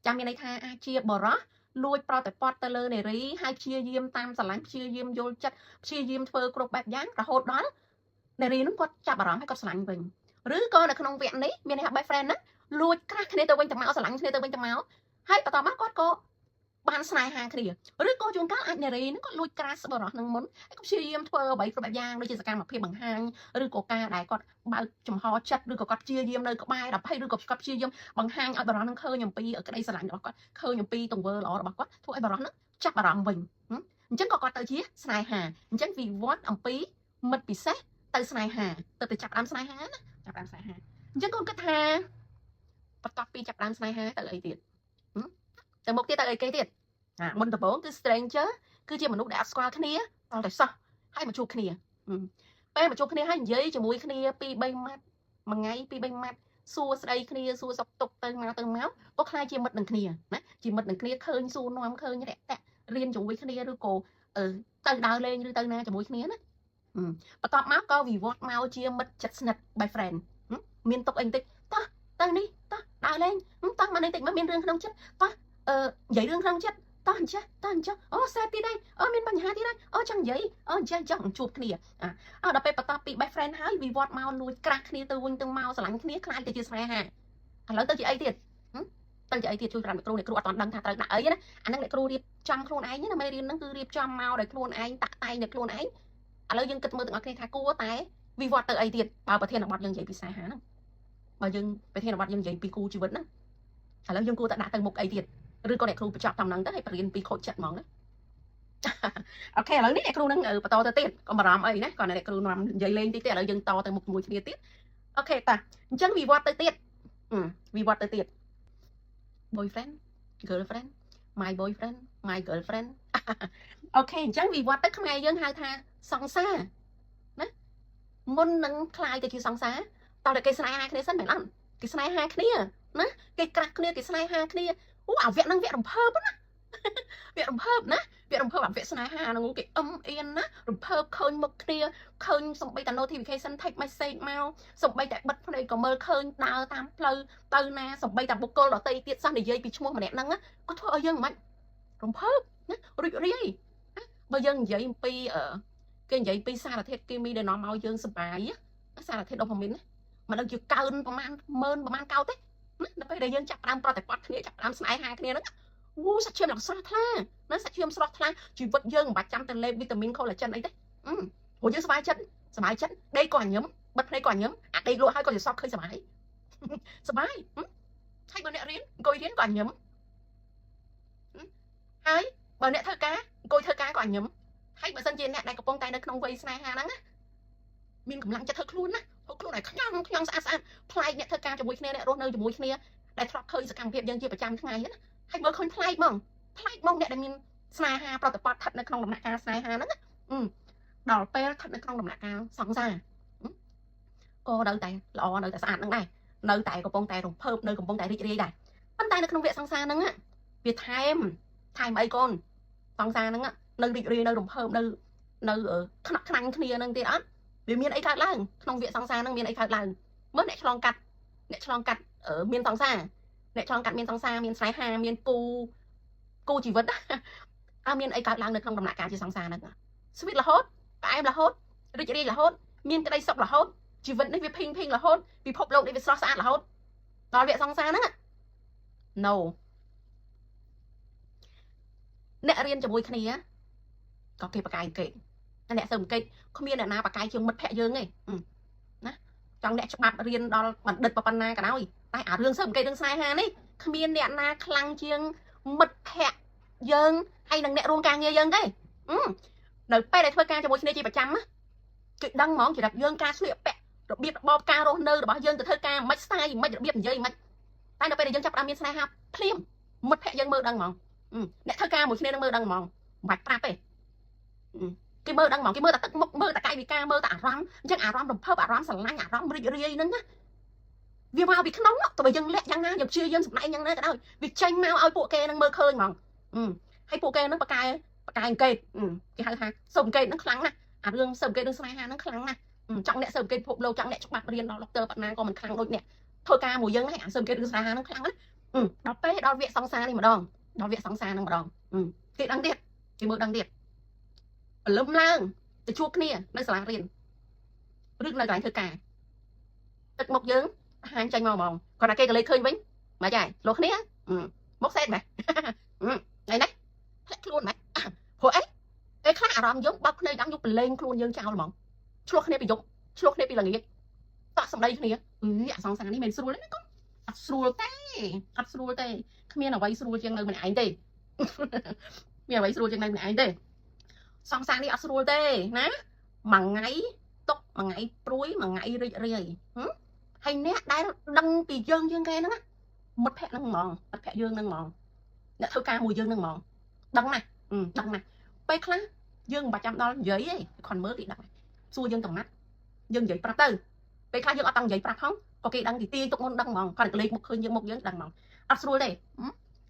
[SPEAKER 1] ចាំមានន័យថាអាចជាបរោះលួចប្រតិព័ទ្ធទៅលើនារីហើយព្យាយាមតាមស្រឡាញ់ព្យាយាមយល់ចិត្តព្យាយាមធ្វើគ្រប់បែបយ៉ាងរហូតដល់នារីនោះគាត់ចាប់អារម្មណ៍ហើយគាត់ស្រឡាញ់វិញឬក៏នៅក្នុងវគ្គនេះមានន័យថា best friend ហ្នឹងលួច crush គ្នាទៅវិញទៅមកស្រឡាញ់គ្នាទៅវិញទៅមកហើយបន្តមកគាត់ក៏បានស្នេហាគ្នាឬក៏ជួនកាលអាចនារីហ្នឹងគាត់លួច crush បុរសហ្នឹងមុនហើយក៏ព្យាយាមធ្វើអ្វីគ្រប់បែបយ៉ាងដូចជាសកម្មភាពបង្ហាញឬក៏ការដែលគាត់បើកចំហចិត្តឬក៏គាត់ព្យាយាមនៅក្បែរដល់ភ័យឬក៏គាត់ព្យាយាមបង្ហាញឲ្យបុរសហ្នឹងឃើញអំពីក្តីស្រឡាញ់របស់គាត់ឃើញអំពីទង្វើល្អរបស់គាត់ធ្វើឲ្យបុរសហ្នឹងចាប់អារម្មណ៍វិញអញ្ចឹងក៏គាត់ទៅជាស្នេហាអញ្ចឹងវិវត្តអំពីមិត្តពិសេសទៅស្នេហាទៅទៅចាប់ដើមស្នេហាណាចាប់ដើមស្នេហាអញ្ចឹងកូនគិតថាបន្ទាប់ពីចាប់ដើមស្នេហាទៅអីទៀតទៅមុខទៀតទៅអីគេទៀតអាមុនដំបូងគឺ stranger គឺជាមនុស្សដែលអត់ស្គាល់គ្នាតតែសោះហើយមកជួបគ្នាពេលមកជួបគ្នាហើយនិយាយជាមួយគ្នា2 3ម៉ាត់មួយថ្ងៃ2 3ម៉ាត់សួរស្ដីគ្នាសួរសុខទុក្ខទៅមកទៅមកក៏ក្លាយជាមិត្តនឹងគ្នាណាជាមិត្តនឹងគ្នាឃើញសួរនាំឃើញរាក់តាក់រៀនជាមួយគ្នាឬក៏ទៅដើរលេងឬទៅណាជាមួយគ្នាណាបន្ទាប់មកក៏វិវត្តមកជាមិត្តជិតស្និទ្ធ best friend មានទុកអីបន្តិចតោះទៅនេះតោះដើរលេងតោះមកនេះតិចមកមានរឿងក្នុងចិត្តតោះអឺនិយាយរឿងក្នុងចិត្តតោះអញ្ចេះតោះអញ្ចឹងអូសែតទៀតហើយអូមានបញ្ហាទៀតហើយអូចង់និយាយអូអញ្ចឹងចង់ជួបគ្នាអើដល់ពេលបន្ទាប់ពី best friend ហើយវិវត្តមកលួច crush គ្នាទៅវិញទៅមកស្រឡាញ់គ្នាក្លាយទៅជាស្នេហា ឥឡូវទៅជាអីទៀតទៅជាអីទៀតជួយប្រាប់អ្នកគ្រូអ្នកគ្រូអត់ទាន់ដឹងថាត្រូវដាក់អីណាអាហ្នឹងអ្នកគ្រូរៀបចំខ្លួនឯងណាមេរៀនហ្នឹងគឺរៀបចំមកដោយខ្លួនឯងតាក់តែងដោយខ្លួនឯងឥឡូវយើងគិតមើលទាំងអស់គ្នាថាគួរតែវិវត្តទៅអីទៀតបើប្រធានបទយើងនិយាយពីស្នេហាហ្នឹងបើយើងប្រធានបទយើងនិយាយពីគូជីវិតហ្នឹងឥឡូវយើងគួរតែដាក់ទៅមុខអីទៀតឬក៏អ្នកគ្រូបញ្ចប់តាមហ្នឹងទៅឲ្យបរៀនពីខូចចិត្តហ្មងណា OK ឥឡូវនេះអ្នកគ្រូនឹងបន្តទៅទៀតកុំបារម្ភអីណាគាត់អ្នកគ្រូនាំនិយាយលេងតិចទេឥឡូវយើងតទៅមុខជាមួយគ្នាទៀត OK តាអញ្ចឹងវិវត្តទៅទៀតវិវត្តទៅទៀត boyfriend girlfriend my boyfriend my girlfriend OK អញ្ចឹងវិវត្តទៅខ្មែរយើងហៅថាសង្សារណាមុននឹងក្លាយទៅជាសង្សារតើតែគេស្នេហាគ្នាសិនមែនអត់គេស្នេហាគ្នាណាគេ crush គ្នាគេស្នេហាគ្នាអូអាវគ្គហ្នឹងវគ្គរំភើបណាវគ្គរំភើបណាវគ្គរំភើបអាវគ្គស្នេហាហ្នឹងគេអឹមអៀនណារំភើបឃើញមុខគ្នាឃើញសំបីតា notification text message មកសំបីតែបិទភ្នែកក៏មើលឃើញដើរតាមផ្លូវទៅណាសំបីតាបុគ្គលដទៃទៀតសោះនិយាយពីឈ្មោះម្នាក់ហ្នឹងក៏ធ្វើឲ្យយើងមិនរំភើបណារីករាយបើយើងនិយាយអំពីគេនិយាយពីសារធាតុគីមីដែលនាំឲ្យយើងសប្បាយសារធាតុដូផាមីនណាមិនដឹងជាកើនប្រហែលម៉ឺនប្រហែលកោតទេណាដល់ពេលដែលយើងចាប់ផ្ដើមប្រតិបត្តិគ្នាចាប់ផ្ដើមស្នេហាគ្នាហ្នឹងអូសាច់ឈាមឡើងស្រស់ថ្លាណាសាច់ឈាមស្រស់ថ្លាជីវិតយើងមិនបាច់ចាំទៅលេបវីតាមីនខូឡាជិនអីទេព្រោះយើងសប្បាយចិត្តសប្បាយចិត្តដេកក៏ញឹមបិទភ្នែកក៏ញឹមអាដេកលក់ហើយក៏ជាសពឃើញសប្បាយសប្បាយហើយបើអ្នករៀនអង្គុយរៀនក៏ញឹមហើយបើអ្នកធ្វើការអង្គុយធ្វើការក៏ញឹមហើយបើសិនជាអ្នកដែលកំពុងតែនៅក្នុងវ័យស្នេហាហ្នឹងណាមានកម្លាំងចិត្តធ្វើខ្លួនណាធ្វើខ្លួនឲ្យខ្ញងខ្ញងស្អាតស្អាតប្លែកអ្នកធ្វើការជាមួយគ្នាអ្នករស់នៅជាមួយគ្នាដែលធ្លាប់ឃើញសកម្មភាពយើងជាប្រចាំថ្ងៃណាហើយមើលឃើញប្លែកហ្មងប្លែកហ្មងអ្នកដែលមានស្នេហាប្រតិបត្តិស្ថិតនៅក្នុងដំណាក់កាលស្នេហាហ្នឹងដល់ពេលស្ថិតនៅក្នុងដំណាក់កាលសង្សារក៏នៅតែល្អនៅតែស្អាតហ្នឹងដែរនៅតែកំពុងតែរំភើបនៅកំពុងតែរីករាយដែរប៉ុន្តែនៅក្នុងវគ្គសង្សារហ្នឹងវាថែមអីកូនសង្សារហ្នឹងនៅរីករាយនៅរំភើបនៅខ្នក់ខ្នាញ់គ្នាហ្នឹងទៀតអត់វាមានអីកើតឡើងក្នុងវគ្គសង្សារហ្នឹងមានអីកើតឡើងមើលអ្នកឆ្លងកាត់អ្នកឆ្លងកាត់មានសង្សារអ្នកឆ្លងកាត់មានសង្សារមានស្នេហាមានគូជីវិតអើមានអីកើតឡើងនៅក្នុងដំណាក់កាលជាសង្សារហ្នឹង sweet រហូតផ្អែមរហូតរីករាយរហូតមានក្តីសុខរហូតជីវិតនេះវាភីងភីងរហូតពិភពលោកនេះវាស្រស់ស្អាតរហូតដល់វគ្គសង្សារហ្នឹង No អ្នករៀនជាមួយគ្នាក៏គេប្រកែកគេអ្នកសើមកេតគ្មានអ្នកណាប្រកែកជាងមិត្តភក្តិយើងទេណាចង់អ្នកច្បាប់រៀនដល់បណ្ឌិតប៉ុណ្ណាក៏ដោយតែអារឿងសើមកេតរឿងស្នេហានេះគ្មានអ្នកណាខ្លាំងជាងមិត្តភក្តិយើងហើយនិងអ្នករួមការងារយើងទេនៅពេលដែលធ្វើការជាមួយគ្នាជាប្រចាំគេដឹងហ្មងចរិតយើងការស្លៀកពាក់របៀបរបបការរស់នៅរបស់យើងទៅធ្វើការមិនស្ទាយមិនរបៀបនិយាយមិនតែនៅពេលដែលយើងចាប់ផ្ដើមមានស្នេហាភ្លាមមិត្តភក្តិយើងមើលដឹងហ្មងអ្នកធ្វើការមួយគ្នានឹងមើលដឹងហ្មងមិនបាច់ប្រាប់ទេគេមើលដឹងហ្មងគេមើលតែទឹកមុខមើលតែកាយវិការមើលតែអារម្មណ៍អញ្ចឹងអារម្មណ៍រំភើបអារម្មណ៍ស្រឡាញ់អារម្មណ៍រីករាយហ្នឹងណាវាមកពីក្នុងទៅបើយើងលាក់យ៉ាងណាយើងព្យាយាមសម្ដែងយ៉ាងណាក៏ដោយវាចេញមកឲ្យពួកគេនឹងមើលឃើញហ្មងហើយពួកគេនឹងបកកែអង្កេតគេហៅថាស៊ើបអង្កេតហ្នឹងខ្លាំងណាស់អារឿងស៊ើបអង្កេតរឿងស្នេហាហ្នឹងខ្លាំងណាស់ចង់អ្នកស៊ើបអង្កេតពិភពលោកចង់អ្នកច្បាប់រៀនដល់ដុកទ័រប៉ុណ្ណាក៏មិនខ្លាំងដូចអ្នកធ្វើការមួយយើងដែរអាស៊ើបអង្កេតរឿងស្នេហាហ្នឹងខ្លាំងណាស់ដល់ពេលដល់វគ្គសង្សារនេះម្ដងដល់វគ្គសង្សារហ្នឹងម្ដងគេដឹងទៀតគេមើលដឹងទៀតព្រលឹមឡើងទៅជួបគ្នានៅសាលារៀនឬនៅកន្លែងធ្វើការទឹកមុខយើងហាញចេញមកហ្មងគាត់ថាគេក៏លេខឃើញវិញមកចាលោកគ្នាមុខសេតម៉េះថ្ងៃនេះធ្លាក់ខ្លួនម៉េះព្រោះអីពេលខ្លះអារម្មណ៍យើងបើកភ្នែកដល់យើងប្រឡែងខ្លួនយើងចោលហ្មងឆ្លោះគ្នាពីយប់ឆ្លោះគ្នាពីល្ងាចតក់សម្ដីគ្នាអឺអាសង្សារនេះមិនស្រួលទេណាកូនអត់ស្រួលទេអត់ស្រួលទេគ្មានអ្វីស្រួលជាងនៅម្នាក់ឯងទេមានអ្វីស្រួលជាងនៅម្នាក់ឯងទេសង្សារនេះអត់ស្រួលទេណាមួយថ្ងៃទុកមួយថ្ងៃព្រួយមួយថ្ងៃរីករាយហើយអ្នកដែលដឹងពីយើងជាងគេហ្នឹងណាមិត្តភក្តិហ្នឹងហ្មងមិត្តភក្តិយើងហ្នឹងហ្មងអ្នកធ្វើការមួយយើងហ្នឹងហ្មងដឹងណាស់ដឹងណាស់ពេលខ្លះយើងមិនបាច់ចាំដល់និយាយទេគ្រាន់មើលគេដឹងសួរយើងកំណាត់យើងនិយាយប្រាប់ទៅពេលខ្លះយើងអត់តាំងនិយាយប្រាប់ផងក៏គេដឹងទីទាយទុកមុនដឹងហ្មងគាត់តែលេខមុខឃើញយើងមុខយើងដឹងហ្មងអត់ស្រួលទេ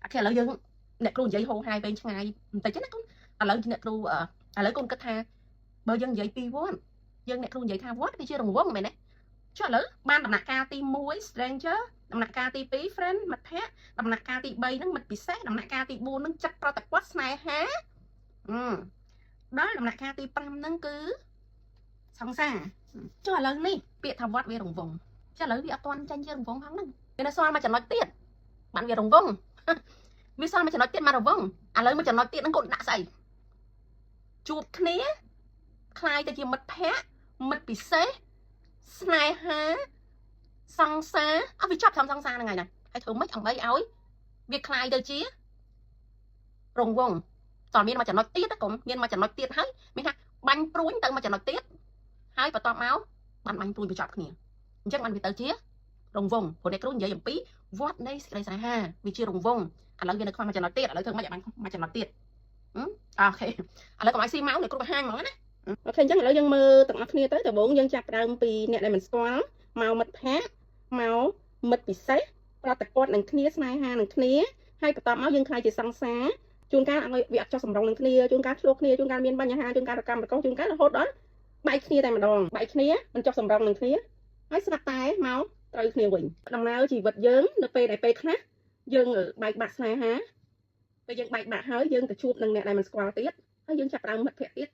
[SPEAKER 1] អូខេឥឡូវយើងអ្នកគ្រូនិយាយហូរហាយវែងឆ្ងាយបន្តិចណាកូនឥឡូវអ្នកគ្រូឥឡូវកូនគិតថាបើយើងនិយាយពីវត្តយើងអ្នកគ្រូនិយាយថាវត្តវាជារង្វង់មែនទេចុះឥឡូវបានដំណាក់កាលទី1 stranger ដំណាក់កាលទី2 friend មិត្តភក្តិដំណាក់កាលទី3ហ្នឹងមិត្តពិសេសដំណាក់កាលទី4ហ្នឹងចិត្តប្រតិបត្តិស្នេហាដល់ដំណាក់កាលទី5ហ្នឹងគឺសង្សារចុះឥឡូវនេះពាក្យថាវត្តវារង្វង់ចុះឥឡូវវាអត់ទាន់ចាញ់ជារង្វង់ផងហ្នឹង វានៅសល់មួយចំណុចទៀតបានវារង្វង់វាសល់មួយចំណុចទៀតមករង្វង់ឥឡូវមួយចំណុចទៀតហ្នឹងកូនដាក់ស្អីជួបគ្នាក្លាយទៅជាមិត្តភក្តិមិត្តពិសេសស្នេហាសង្សារអត់វាចប់ត្រឹមសង្សារហ្នឹងហើយណាហើយធ្វើម៉េចដើម្បីឲ្យវាក្លាយទៅជារង្វង់តើមានមួយចំណុចទៀតកុំមានមួយចំណុចទៀតហើយមានថាបាញ់ព្រួញទៅមួយចំណុចទៀតហើយបន្ទាប់មកបានបាញ់ព្រួញបញ្ចប់គ្នាអញ្ចឹងបានវាទៅជារង្វង់ព្រោះអ្នកគ្រូនិយាយអំពីវត្តនៃសេចក្តីស្នេហាវាជារង្វង់ឥឡូវវានៅខ្វះមួយចំណុចទៀតឥឡូវធ្វើម៉េចឲ្យបានមួយចំណុចទៀត OK ឥឡូវកុំឲ្យស៊ីម៉ោងអ្នកគ្រូបង្ហាញហ្មងណា OK អញ្ចឹងឥឡូវយើងមើលទាំងអស់គ្នាទៅដំបូងយើងចាប់ផ្ដើមពីអ្នកដែលមិនស្គាល់មកមិត្តភក្តិមកមិត្តពិសេសប្រតិព័ទ្ធនឹងគ្នាស្នេហានឹងគ្នាហើយបន្ទាប់មកយើងក្លាយជាសង្សារជួនកាលឲ្យវាអត់ចុះសម្រុងនឹងគ្នាជួនកាលឆ្លោះគ្នាជួនកាលមានបញ្ហាជួនកាលរកម្មរកុសជួនកាលរហូតដល់បែកគ្នាតែម្ដងបែកគ្នាមិនចុះសម្រុងនឹងគ្នាហើយស្រាប់តែមកត្រូវគ្នាវិញដំណើរជីវិតយើងនៅពេលដែលពេលខ្លះយើងបែកបាក់ស្នេហាពេលយើងបែកបាក់ហើយយើងទៅជួបនឹងអ្នកដែលមិនស្គាល់ទៀតហើយយើងចាប់ផ្ដើមមិត្តភក្តិទៀត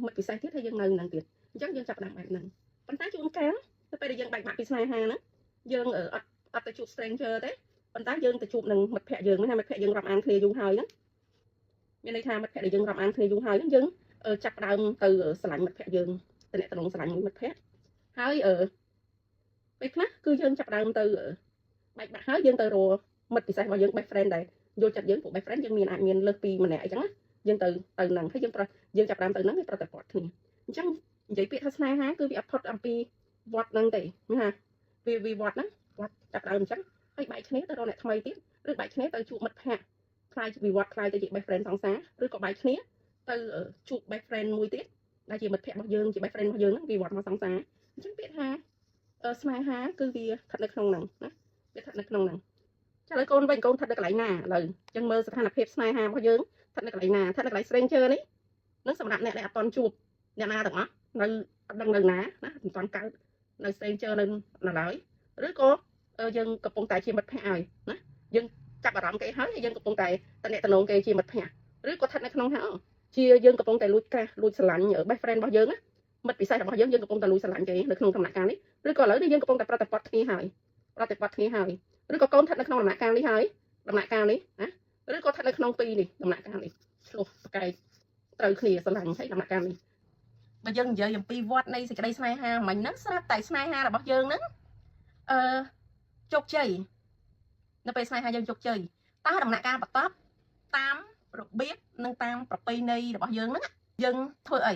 [SPEAKER 1] មិត្តពិសេសទៀតហើយយើងនៅនឹងទៀតអញ្ចឹងយើងចាប់ផ្ដើមបែបហ្នឹងប៉ុន្តែជួនកាលទៅពេលដែលយើងបែកបាក់ពីស្នេហាហ្នឹងយើងអត់ទៅជួប stranger ទេប៉ុន្តែយើងទៅជួបនឹងមិត្តភក្តិយើងណាមិត្តភក្តិយើងរាប់អានគ្នាយូរហើយហ្នឹងមានន័យថាមិត្តភក្តិដែលយើងរាប់អានគ្នាយូរហើយហ្នឹងយើងចាប់ផ្ដើមទៅស្រឡាញ់មិត្តភក្តិយើងតំណតំណងស្រឡាញ់មួយមិត្តភក្តិហើយពេលខ្លះគឺយើងចាប់ផ្ដើមទៅបែកបាក់ហើយយើងទៅរកមិត្តពិសេសរបស់យើង best friend ដែលយល់ចិត្តយើងព្រោះ best friend យើងមានអាចមានលើសពីម្នាក់អញ្ចឹងណាយើងទៅទៅហ្នឹងហើយយើងប្រយើងចាប់ផ្ដើមទៅហ្នឹងវាប្រតិព័ទ្ធគ្នាអញ្ចឹងនិយាយពាក្យថាស្នេហាគឺវាអត់ផុតអំពីវត្តហ្នឹងទេណាវាវត្តហ្នឹងវត្តចាប់ផ្ដើមអញ្ចឹងហើយបែកគ្នាទៅរកអ្នកថ្មីទៀតឬបែកគ្នាទៅជួបមិត្តភក្តិក្លាយវិវត្តក្លាយទៅជា best friend សង្សារឬក៏បែកគ្នាទៅជួប best friend មួយទៀតដែលជាមិត្តភក្តិរបស់យើងជា best friend របស់យើងហ្នឹងវិវត្តមកសង្សារអញ្ចឹងពាក្យថាស្នេហាគឺវាស្ថិតនៅក្នុងហ្នឹងណាវាស្ថិតនៅក្នុងហ្នឹងចាឥឡូវកូនវិញកូនស្ថិតនៅកន្លែងណាឥឡូវអញ្ចឹងមើលស្ថានភាពស្នេហារបស់យើងស្ថិតនៅកន្លែងណាស្ថិតនៅកន្លែង stranger នេះនឹងសម្រាប់អ្នកដែលអត់ទាន់ជួបអ្នកណាទាំងអស់នៅអត់ដឹងនៅណាណាមិនទាន់កើតនៅ stranger នៅនៅឡើយឬក៏យើងកំពុងតែជាមិត្តភក្តិហើយណាយើងចាប់អារម្មណ៍គេហើយយើងកំពុងតែតំណតំណងគេជាមិត្តភក្តិឬក៏ស្ថិតនៅក្នុងថាជាយើងកំពុងតែលួចកាសលួចស្រឡាញ់ best friend របស់យើងណាមិត្តពិសេសរបស់យើងយើងកំពុងតែលួចស្រឡាញ់គេនៅក្នុងដំណាក់កាលនេះឬក៏ឥឡូវនេះយើងកំពុងតែប្រតិបត្តិគ្នាហើយប្រតិបត្តិគ្នាហើយឬក៏កូនស្ថិតនៅក្នុងដំណាក់កាលនេះហើយដំណាក់កាលនេះណាឬក៏ស្ថិតនៅក្នុងពីរនេះដំណាក់កាលនេះឆ្លោះប្រកែកត្រូវគ្នាស្រឡាញ់ហើយដំណាក់កាលនេះបើយើងនិយាយអំពីវត្តនៃសេចក្តីស្នេហាមិញហ្នឹងស្រាប់តែស្នេហារបស់យើងហ្នឹងអឺជោគជ័យនៅពេលស្នេហាយើងជោគជ័យតើដំណាក់កាលបន្ទាប់តាមរបៀបនិងតាមប្រពៃណីរបស់យើងហ្នឹងយើងធ្វើអី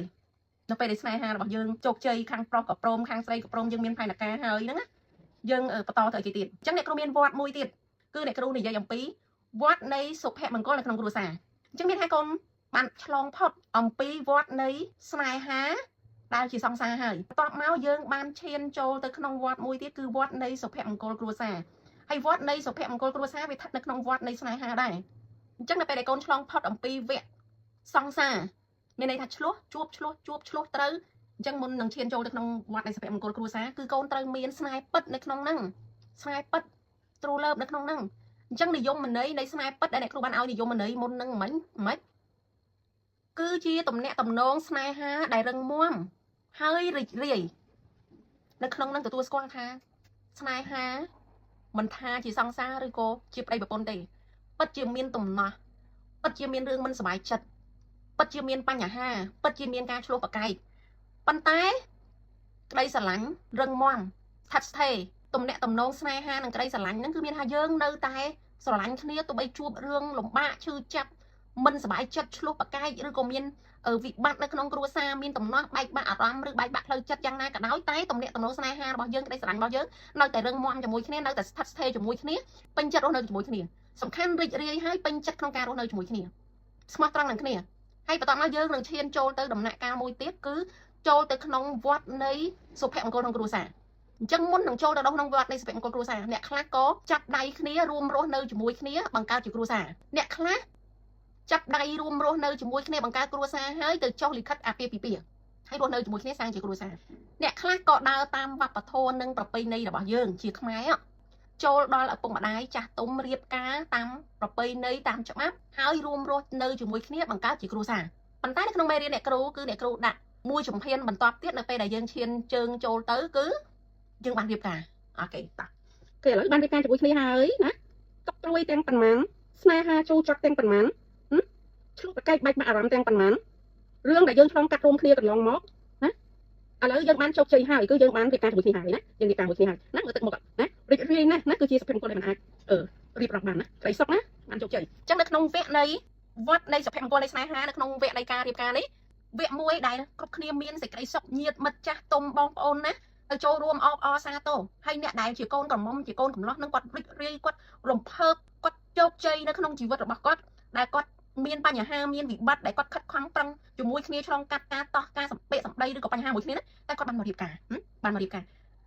[SPEAKER 1] នៅពេលដែលស្នេហារបស់យើងជោគជ័យខាងប្រុសក៏ព្រមខាងស្រីក៏ព្រមយើងមានផែនការហើយហ្នឹងណាយើងបន្តទៅអីទៀតអញ្ចឹងអ្នកគ្រូមានវត្តមួយទៀតគឺអ្នកគ្រូនិយាយអំពីវត្តនៃសុភមង្គលនៅក្នុងគ្រួសារអញ្ចឹងមានថាកូនបានឆ្លងផុតអំពីវត្តនៃស្នេហាដែលជាសង្សារហើយបន្ទាប់មកយើងបានឈានចូលទៅក្នុងវត្តមួយទៀតគឺវត្តនៃសុភមង្គលគ្រួសារហើយវត្តនៃសុភមង្គលគ្រួសារវាស្ថិតនៅក្នុងវត្តនៃស្នេហាដែរអញ្ចឹងនៅពេលដែលកូនឆ្លងផុតអំពីវគ្គសង្សារមានន័យថាឆ្លោះជួបឆ្លោះជួបឆ្លោះត្រូវអញ្ចឹងមុននឹងឈានចូលទៅក្នុងវត្តនៃសុភមង្គលគ្រួសារគឺកូនត្រូវមានស្នេហ៍ពិតនៅក្នុងហ្នឹងស្នេហ៍ពិត true love នៅក្នុងហ្នឹងអញ្ចឹងនិយមន័យនៃស្នេហ៍ពិតដែលអ្នកគ្រូបានឲ្យនិយមន័យមុនហ្នឹងមិញមិនគឺជាទំនាក់ទំនងស្នេហាដែលរឹងមាំហើយរីករាយនៅក្នុងនឹងទទួលស្គាល់ថាស្នេហាមិនថាជាសង្សារឬក៏ជាប្តីប្រពន្ធទេពិតជាមានទំនាស់ពិតជាមានរឿងមិនសប្បាយចិត្តពិតជាមានបញ្ហាពិតជាមានការឆ្លោះប្រកែកប៉ុន្តែក្តីស្រឡាញ់រឹងមាំស្ថិតស្ថេរទំនាក់ទំនងស្នេហានិងក្តីស្រឡាញ់ហ្នឹងគឺមានថាយើងនៅតែស្រឡាញ់គ្នាទោះបីជួបរឿងលំបាកឈឺចាប់មិនសប្បាយចិត្តឆ្លោះប្រកែកឬក៏មានវិបត្តិនៅក្នុងគ្រួសារមានទំនាស់បែកបាក់អារម្មណ៍ឬបែកបាក់ផ្លូវចិត្តយ៉ាងណាក៏ដោយតែទំនាក់ទំនងស្នេហារបស់យើងក្តីស្រឡាញ់របស់យើងនៅតែរឹងមាំជាមួយគ្នានៅតែស្ថិតស្ថេរជាមួយគ្នាពេញចិត្តរស់នៅជាមួយគ្នាសំខាន់រីករាយហើយពេញចិត្តក្នុងការរស់នៅជាមួយគ្នាស្មោះត្រង់នឹងគ្នាហើយបន្ទាប់មកយើងនឹងឈានចូលទៅដំណាក់កាលមួយទៀតគឺចូលទៅក្នុងវត្តនៃសុភមង្គលក្នុងគ្រួសារអញ្ចឹងមុននឹងចូលទៅដល់ក្នុងវត្តនៃសុភមង្គលគ្រួសារអ្នកខ្លះក៏ចាប់ដៃគ្នារួមរស់នៅជាមួយគ្នាបង្កើតជាគ្រួសារអ្នកខ្លះចាប់ដៃរួមរស់នៅជាមួយគ្នាបង្កើតគ្រួសារហើយទៅចុះលិខិតអាពាហ៍ពិពាហ៍ហើយរស់នៅជាមួយគ្នាសាងជាគ្រួសារអ្នកខ្លះក៏ដើរតាមវប្បធម៌និងប្រពៃណីរបស់យើងជាខ្មែរចូលដល់ឪពុកម្ដាយចាស់ទុំរៀបការតាមប្រពៃណីតាមច្បាប់ហើយរួមរស់នៅជាមួយគ្នាបង្កើតជាគ្រួសារប៉ុន្តែនៅក្នុងមេរៀនអ្នកគ្រូគឺអ្នកគ្រូដាក់មួយជំហានបន្ទាប់ទៀតនៅពេលដែលយើងឈានជើងចូលទៅគឺយើងបានរៀបការ OK តោះ គេឥឡូវបានរៀបការជាមួយគ្នាហើយណាទុកព្រួយទាំងប៉ុន្មានស្នេហាចូលចត់ទាំងប៉ុន្មានឆ្លុះប្រកែកបែកបាក់អារម្មណ៍ទាំងប៉ុន្មានរឿងដែលយើងឆ្លងកាត់រួមគ្នាកន្លងមកណាឥឡូវយើងបានជោគជ័យហើយគឺយើងបានរៀបការជាមួយគ្នាហើយណាយើងរៀបការមួយគ្នាហើយណាមើលទឹកមុខណារីករាយណាស់ណាគឺជាសុភមង្គលដែលមិនអាចរៀបរាប់បានណាក្តីសុខណាបានជោគជ័យអញ្ចឹងនៅក្នុងវគ្គនៃវត្តនៃសុភមង្គលនៃស្នេហានៅក្នុងវគ្គនៃការរៀបការនេះវគ្គមួយដែលគ្រប់គ្នាមានសេចក្តីសុខញាតិមិត្តចាស់ទុំបងប្អូនណាទៅចូលរួមអបអរសាទរហើយអ្នកដែលជាកូនក្រមុំជាកូនកំលោះនឹងគាត់រីករាយគាត់រំភើបគាត់ជោគជ័យនៅក្នុងជីវិតរបស់គាត់ដែលគាត់មានបញ្ហាមានវិបត្តិដែលគាត់ខិតខំប្រឹងជាមួយគ្នាឆ្លងកាត់ការតោះការសម្ពាកសម្ដីឬក៏បញ្ហាមួយគ្នាណាតែគាត់បានមករៀបការបានមករៀបការ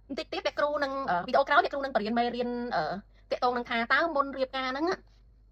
[SPEAKER 1] បន្តិចទៀតអ្នកគ្រូនឹងវីដេអូក្រោយអ្នកគ្រូនឹងបរៀនមេរៀនតាក់ទងនឹងថាតើមុនរៀបការហ្នឹង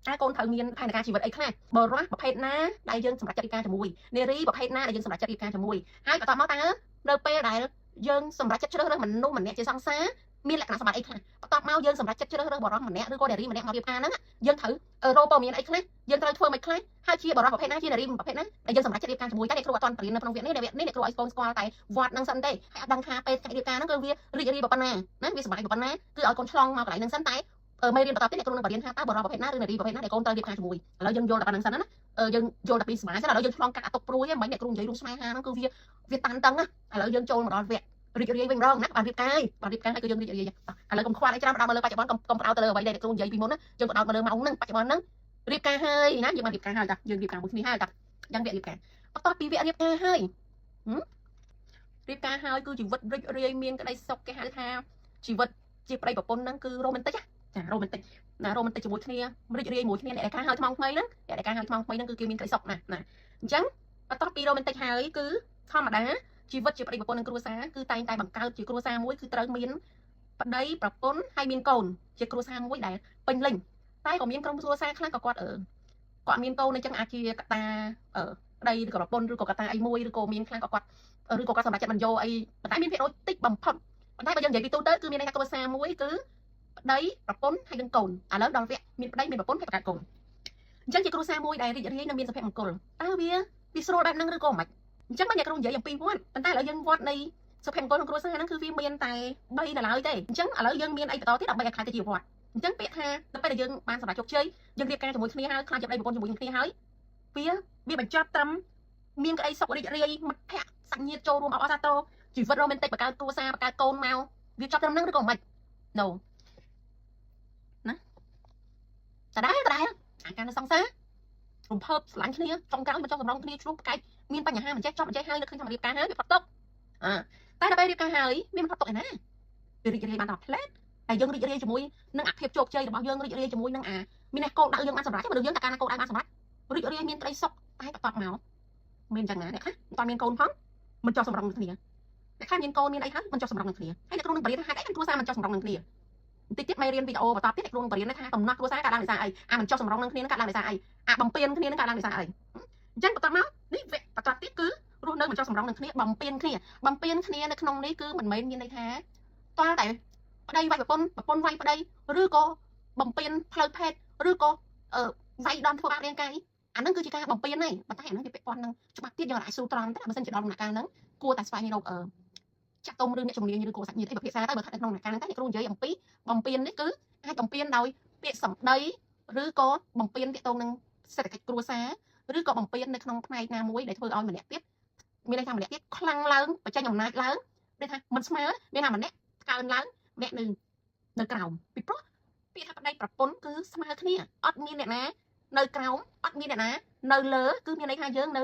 [SPEAKER 1] តើកូនត្រូវមានផែនការជីវិតអីខ្លះបរិះប្រភេទណាដែលយើងសម្រេចចិត្តរៀបការជាមួយនារីប្រភេទណាដែលយើងសម្រេចចិត្តរៀបការជាមួយហើយបន្តមកតើនៅពេលដែលយើងសម្រេចចិត្តជ្រើសរើសមនុស្សម្នាក់ជាសង្សារមានលក្ខណៈសម្បត្តិអីខ្លះបន្ទាប់មកយើងសម្រេចចិត្តជ្រើសរើសបរិះម្នាក់ឬក៏នារីម្នាក់មករៀបការហ្នឹងយើងត្រូវរកព័ត៌មានអីខ្លះយើងត្រូវធ្វើមិនខ្លះហើយជាបរិះប្រភេទណាជានារីប្រភេទណាដែលយើងសម្រេចចិត្តរៀបការជាមួយតែអ្នកគ្រូអត់ទាន់បរៀននៅក្នុងវគ្គនេះវគ្គនេះអ្នកគ្រូឲ្យកូនស្គាល់តែវត្តហ្នឹងសិនទេហើយអត់ដឹងថាពេលថ្ងៃរៀបការហ្នឹងគឺវារីករាយប៉ុណ្ណាណាវាសប្បាយប៉ុណ្ណាគឺឲ្យកូនឆ្លងមកកន្លែងហ្នឹងសិនតែមេរៀនបន្តទៀតអ្នកគ្រូនឹងបរៀនថាតើបរិះប្រភេទណាឬនារីប្រភេទណាដែលកូនត្រូវរៀបការជាមួយឥឡូវយើងយល់តែប៉ុណ្្នឹងសិនណាយើងយល់តែពីស្មាសិនឥឡូវយើងឆ្លងកាត់អាទុកព្រួយហ្នឹងមិនអ្នកគ្រូនិយាយរឿងស្នេហាហ្នឹងគឺវាតានតឹងណាឥឡូវយើងចូលមកដល់វគ្គរីករាយវិញម្ដងណាបានរៀបការបានរៀបការហើយគឺយើងរីករាយឥឡូវកុំខ្វល់អីច្រើនផ្ដោតមកលើបច្ចុប្បន្នកុំផ្ដោតទៅលើអ្វីដែលអ្នកគ្រូនិយាយពីមុនណាយើងផ្ដោតមកលើម៉ោងហ្នឹងបច្ចុប្បន្នហ្នឹងរៀបការហើយណាយើងបានរៀបការហើយតាយើងរៀបការមួយគ្នាហើយតាយ៉ាងវគ្គរៀបការបន្ទាប់ពីវគ្គរៀបការហើយរៀបការហើយគឺជីវិតរីករាយមានក្តីសុខគេហៅថាជីវិតជាប្តីប្រពន្ធហ្នឹងគឺរ៉ូមែនទិកចារ៉ូមែនទិកណារ៉ូមែនទិកជាមួយគ្នារីករាយមួយគ្នាអ្នកដែលការហើយថ្មថ្មីហ្នឹងអ្នកដែលការហើយថ្មថ្មីហ្នឹងគឺគេមានក្តីសុខណាស់ណាអញ្ចឹងបន្ទាប់ពីរ៉ូមែនទិកហើយគឺធម្មតាជីវិតជាប្តីប្រពន្ធនិងគ្រួសារគឺតែងតែបង្កើតជាគ្រួសារមួយគឺត្រូវមានប្តីប្រពន្ធហើយមានកូនជាគ្រួសារមួយដែលពេញលេញតែក៏មានក្រុមគ្រួសារខ្លះក៏គាត់គាត់មានកូនអញ្ចឹងអាចជាកត្តាប្តីឬក៏ប្រពន្ធឬក៏កត្តាអីមួយឬក៏មានខ្លះក៏គាត់ឬក៏គាត់សម្រេចចិត្តមិនយកអីប៉ុន្តែមានភាគរយតិចបំផុតប៉ុន្តែបើយើងនិយាយពីទូទៅគឺមានន័យថាគ្រួសារមួយគឺប្តីប្រពន្ធហើយនិងកូនឥឡូវដល់វគ្គមានប្តីមានប្រពន្ធហើយបង្កើតកូនអញ្ចឹងជាគ្រួសារមួយដែលរីករាយនិងមានសុភមង្គលតើវាស្រួលបែបហ្នឹងឬក៏មិនអញ្ចឹងបើអ្នកគ្រូនិយាយអំពីវត្តប៉ុន្តែឥឡូវយើងវត្តនៃសុភមង្គលក្នុងគ្រួសារហ្នឹងគឺវាមានតែ3នៅឡើយទេអញ្ចឹងឥឡូវយើងមានអីបន្តទៀតដើម្បីឲ្យខ្លាចទៅជាវត្តអញ្ចឹងពាក្យថាដល់ពេលដែលយើងបានសម្រេចជោគជ័យយើងរៀបការជាមួយគ្នាហើយខ្លាចជាប្តីប្រពន្ធជាមួយគ្នាហើយវាបញ្ចប់ត្រឹមមានក្តីសុខរីករាយមិត្តភក្តិសាច់ញាតិចូលរួមអបអរសាទរជីវិតរ៉ូមែនទិកបង្កើតគ្រួសារបង្កើតកូនមកវាចប់ត្រឹមហ្នឹងឬក៏មិន No ណាដដែលដដែលអាការនៅសង្សាររំភើបស្រឡាញ់គ្នាចុងក្រោយមិនចង់សម្រងគ្នាឆ្លោះប្រកែកមានបញ្ហាមិនចេះចប់មិនចេះហើយនឹកឃើញថារៀបការហើយវាផុតទុកតែដល់ពេលរៀបការហើយមានផុតទុកឯណាវារីករាយបានដល់ផ្លែតតែយើងរីករាយជាមួយនឹងអាភាពជោគជ័យរបស់យើងរីករាយជាមួយនឹងអាមានអ្នកគោលដៅយើងបានសម្រេចមនុស្សយើងតែកាលណាគោលដៅបានសម្រេចរីករាយមានក្តីសុខតែបន្ទាប់មកមានចឹងណាអ្នកខ្លះមិនតាន់មានកូនផងមិនចោះសម្រងនឹងគ្នាអ្នកខ្លះមានកូនមានអីហើយមិនចោះសម្រងនឹងគ្នាហើយអ្នកគ្រូនឹងបរិយាថាហេតុអីបានគ្រួសារមិនចោះសម្រងនឹងគ្នាបន្តិចទៀតមេរៀនវីដេអូបន្តទៀតអ្នកគ្រូនឹងបរិយាថាកំណត់គ្រួសារកើតឡើងដោយសារអីអាមិនចោះសម្រងនឹងគ្នានឹងកើតឡើងដោយសារអីអាបំពេញគ្នានឹងកើតឡើងដោយសារអីអញ្ចឹងបន្តមកនេះវគ្គបន្តទៀតគឺរស់នៅមិនចោះសម្រងនឹងគ្នាបំពេញគ្នាបំពេញគ្នានៅក្នុងនេះគឺមិនមែនមានន័យថាតើតែប្តីវាយប្រពន្ធប្រពន្ធវាយប្តីឬក៏បំពេញផ្លូវភេទឬក៏វាយដំធ្វើបាបរាងកាយអានឹងគឺជាការបំពេញហើយប៉ុន្តែអានឹងវាពាក់ព័ន្ធនឹងច្បាប់ទៀតយើងអាចស៊ូទ្រាំតែបើសិនជាដល់ដំណាក់កាលហ្នឹងគួរតែស្វែងរកចាក់ទុំឬអ្នកជំនាញឬក៏សាច់ញាតិអីពិភាក្សាទៅបើថានៅក្នុងដំណាក់កាលហ្នឹងតែអ្នកគ្រូនិយាយអំពីបំពេញនេះគឺអាចបំពេញដោយពាក្យសម្ដីឬក៏បំពេញទាក់ទងនឹងសេដ្ឋកិច្ចគ្រួសារឬក៏បំពេញនៅក្នុងផ្នែកណាមួយដែលធ្វើឲ្យម្នាក់ទៀតមានន័យថាម្នាក់ទៀតខ្លាំងឡើងបញ្ចេញអំណាចឡើងន័យថាមិនស្មើមានថាម្នាក់កើនឡើងម្នាក់នៅក្រោមពីព្រោះពាក្យថាប្តីប្រពន្ធគឺស្មើគ្នាអត់មានអ្នកណានៅក្រោមអត់មានអ្នកណានៅលើគឺមានន័យថាយើងន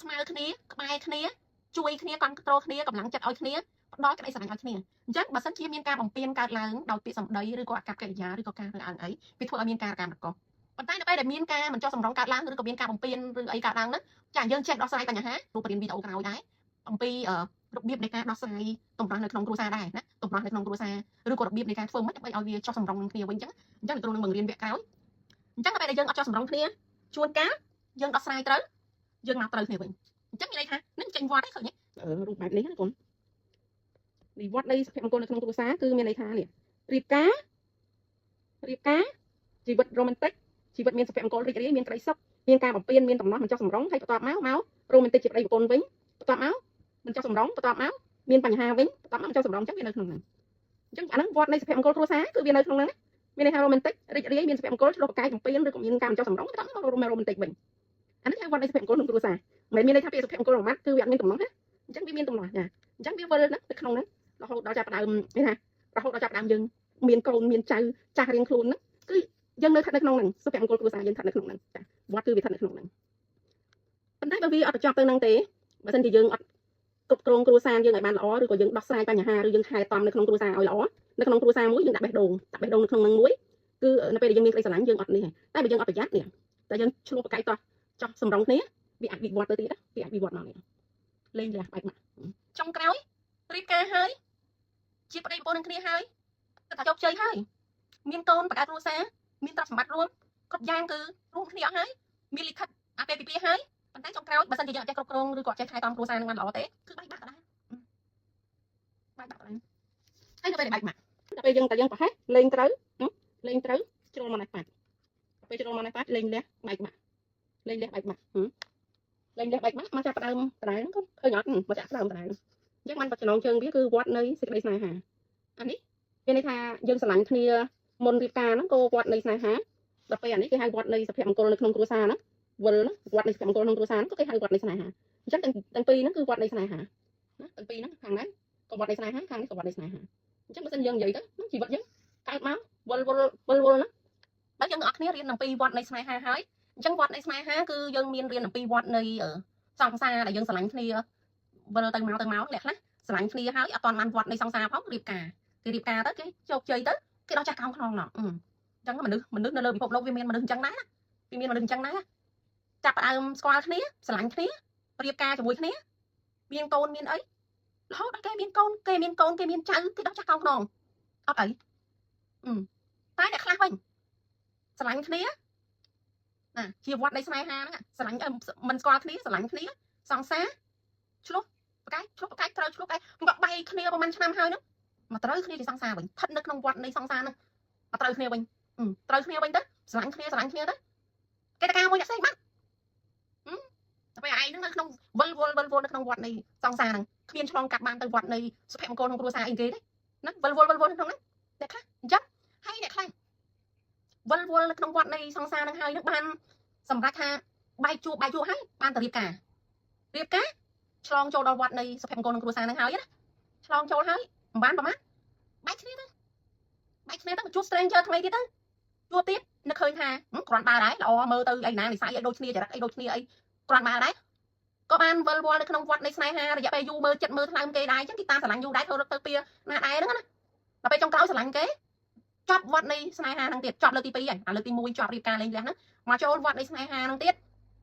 [SPEAKER 1] ៅស្មើគ្នាក្បែរគ្នាជួយគ្នាគ្រប់គ្រងគ្នាកម្លាំងចិត្តឲ្យគ្នាផ្ដល់ក្តីស្រឡាញ់ឲ្យគ្នាអញ្ចឹងបើសិនជាមានការបំពេញកើតឡើងដោយពាក្យសម្ដីឬក៏អាកប្បកិរិយាឬក៏ការរើសអើងអីវាធ្វើឲ្យមានការកម្មរកប៉ុន្តែនៅពេលដែលមានការមិនចុះសម្រុងកើតឡើងឬក៏មានការបំពេញឬអីកើតឡើងហ្នឹងចាយើងចេះដោះស្រាយបញ្ហារូបរាងវីដេអូក្រោយដែរអំពីរបៀបនៃការដោះស្រាយតម្រាស់នៅក្នុងគ្រួសារដែរណាតម្រាស់នៅក្នុងគ្រួសារឬក៏របៀបនៃការធ្វើម៉េចដើម្បីឲ្យវាចុះសម្រុងនឹងគ្នាវិញអញ្ចឹងអញ្ចឹងលោកគ្រូនឹងបង្រៀនវគ្គក្រោយអញ្ចឹងដល់ពេលដែលយើងអត់ចុះសម្រុងគ្នាជួនកាលយើងដោះស្រាយត្រូវយើងមកត្រូវគ្នាវិញអញ្ចឹងមានន័យថានឹងចេញវត្តឯងឃើញទេរូបបែបនេះណាកូននិវត្តនៃសុភមង្គលនៅក្នុងគ្រួសារគឺមានន័យថានេះរៀបការជីវិតរ៉ូមែនទិកជីវិតមានសុភមង្គលរីករាយមានក្តីសុខមានការបំពេញមានដំណោះមិនចុះសម្រុងហើយបន្ទាប់មករ៉ូមែនទិកជាប្តីប្រពន្ធវិញបន្ទាប់មកមិនចុះសម្រុងបន្ទាប់មកមានបញ្ហាវិញបន្ទាប់មកមិនចុះសម្រុងអញ្ចឹងវានៅក្នុងហ្នឹង អញ្ចឹងអាហ្នឹងវត្តនៃសុភមង្គលគ្រួសារគឺវានៅក្នុងហ្នឹងមានន័យថា romantic រីករាយមានសុភមង្គលឆ្លោះប្រកែកបំពេញឬក៏មានការបញ្ចុះសម្រុងទៅដល់ romantic វិញអាហ្នឹងគេហៅវត្តនៃសុភមង្គលក្នុងគ្រួសារមិនមានន័យថាពាក្យសុភមង្គលមួយម៉ាត់គឺវាអត់មានទំនាស់ណាអញ្ចឹងវាមានទំនាស់ចាអញ្ចឹងវាវិលហ្នឹងនៅក្នុងហ្នឹងរហូតដល់ចាប់ផ្ដើមនេះថារហូតដល់ចាប់ផ្ដើមយើងមានកូនមានចៅចាស់រៀងខ្លួនហ្នឹងគឺយើងនៅស្ថិតនៅក្នុងហ្នឹងសុភមង្គលគ្រួសារយើងស្ថិតនៅក្នុងហ្នឹងចាវត្តគឺវាស្ថិតនៅក្នុងហ្នឹងប៉ុន្តែបើវាអត់បញ្ចប់ទៅហ្នឹងទេបើមិនជាយើងអត់គ្រប់គ្រងគ្រួសារយើងឲ្យបានល្អឬក៏យើងដោះស្រាយបញ្ហាឬយើងថែទាំនៅក្នុងគ្រួសារឲ្យល្អនៅក្នុងគ្រួសារមួយយើងដាក់បេះដូងដាក់បេះដូងនៅក្នុងហ្នឹងមួយគឺនៅពេលដែលយើងមានក្តីស្រឡាញ់យើងអត់នេះតែបើយើងអត់ប្រយ័ត្ននេះតែយើងឆ្លោះប្រកែកតោះចោះសម្រងគ្នាវាអាចវិវត្តទៅទៀតវាអាចវិវត្តមកនេះលេងលះបែកម៉ាក់ចុងក្រោយរៀបការហើយជាប្តីប្រពន្ធនឹងគ្នាហើយគិតថាជោគជ័យហើយមានកូនបង្កើតគ្រួសារមានទ្រព្យសម្បត្តិរួមគ្រប់យ៉ាងគឺរួមគ្នាអស់ហើយមានលិខិតអាពាហ៍ពិពាហ៍ហើយប៉ុន្តែចុងក្រោយបើសិនជាយើងអត់ចេះគ្រប់គ្រងឬក៏អត់ចេះថែទាំគ្រួសារនឹងបានល្អទេគឺបែកបាក់ក៏ដែរបែកបាក់ក៏ដែរហើយនៅពេលដែលបែកបាក់ដល់ពេលយើងតែយើងប្រហែសលេងត្រូវលេងត្រូវជ្រុលមកនេះបាច់ពេលជ្រុលមកនេះបាច់លេងលះបែកបាក់លេងលះបែកបាក់លេងលះបែកបាក់មកចាប់ផ្ដើមដដែលហ្នឹងកូនឃើញអត់មកចាប់ផ្ដើមដដែលអញ្ចឹងបានបចំណងជើងវាគឺវត្តនៃសេចក្តីស្នេហាអានេះមានន័យថាយើងស្រឡាញ់គ្នាមុនរៀបការហ្នឹងក៏វត្តនៃស្នេហាដល់ពេលអានេះគេហៅវត្តនៃសុភមង្គលនៅក្នុងគ្រួសារហ្នឹងវិលណាវត្តនៃសុភមង្គលក្នុងគ្រួសារហ្នឹងក៏គេហៅវត្តនៃស្នេហាអញ្ចឹងទាំងពីរហ្នឹងគឺវត្តនៃស្នេហាណាទាំងពីរហ្នឹងខាងហ្នឹងក៏វត្តនៃស្នេហាខាងនេះក៏វត្តនៃស្នេហាអញ្ចឹងបើសិនយើងនិយាយទៅជីវិតយើងកើតមកវិលវល់វិលវល់ណាបើយើងទាំងអស់គ្នារៀនអំពីវត្តនៃស្នេហាហើយអញ្ចឹងវត្តនៃស្នេហាគឺយើងមានរៀនអំពីវត្តនៃសង្សារដែលយើងស្រឡាញ់គ្នាវិលទៅមកទៅមកអ្នកខ្លះស្រឡាញ់គ្នាហើយអត់ទាន់បានវត្តនៃសង្សារផងរៀបការគេរៀបការទៅគេជោគជ័យទៅគេដល់ចាស់កោងខ្នងណោះអញ្ចឹងមនុស្សនៅលើពិភពលោកវាមានមនុស្សអញ្ចឹងដែរណាវាមានមនុស្សអញ្ចឹងដែរចាប់ផ្ដើមស្គាល់គ្នាស្រឡាញ់គ្នារៀបការជាមួយគ្នាមានកូនមានអីរហូតដល់គេមានកូនគេមានកូនគេមានចៅគេដល់ចាស់កោងខ្នងអត់អីតែអ្នកខ្លះវិញស្រឡាញ់គ្នាណាជាវត្តនៃស្នេហាហ្នឹងស្រឡាញ់មិនស្គាល់គ្នាស្រឡាញ់គ្នាសង្សារឆ្លោះប្រកែកឆ្លោះប្រកែកត្រូវឆ្លោះប្រកែកក៏បែកគ្នាប្រហែលឆ្នាំហើយហ្នឹងមកត្រូវគ្នាជាសង្សារវិញស្ថិតនៅក្នុងវត្តនៃសង្សារហ្នឹងមកត្រូវគ្នាវិញត្រូវគ្នាវិញទៅស្រឡាញ់គ្នាស្រឡាញ់គ្នាទៅគេតការមួយអ្នកផ្សេងបាត់តែពេលឯងហ្នឹងនៅក្នុងវិលវល់វិលវល់នៅក្នុងវត្តនៃសង្សារហ្នឹងគ្មានឆ្លងកាត់បានទៅវត្តនៃសុភមង្គលក្នុងគ្រួសារអីគេទេណាវិលវល់វិលវល់ក្នុងហ្នឹងអ្នកខ្លះអញ្ចឹងហើយអ្នកខ្លះវិលវល់នៅក្នុងវត្តនៃសង្សារហ្នឹងហើយនឹងបានសម្រាប់ថាបែកជួបបែកជួបហើយបានទៅរៀបការរៀបការឆ្លងចូលដល់វត្តនៃសុភមង្គលក្នុងគ្រួសារហ្នឹងហើយណាឆ្លងចូលហើយមិនបានប្រហែលបែកគ្នាទៅបែកគ្នាទៅជួប stranger ថ្មីទៀតទៅជួបទៀតនឹកឃើញថាគ្រាន់បើដែរល្អមើលទៅអីណានិស័យអីដូចគ្នាចរិតអីដូចគ្នាអីគ្រាន់បើដែរក៏បានវិលវល់នៅក្នុងវត្តនៃស្នេហារយៈពេលយូរមើលចិត្តមើលថ្លើមគេដែរអញ្ចឹងគេតាមស្រឡាញ់យូរដែរធ្វើរត់ទៅពីណាដែរហ្នឹងណាដល់ពេលចុងក្រោយស្រឡាញ់គេចប់វត្តនៃស្នេហាហ្នឹងទៀតចប់លើកទី2ហើយអាលើកទី1ចប់រៀបការលេងលះហ្នឹងមកចូលវត្តនៃស្នេហាហ្នឹងទៀត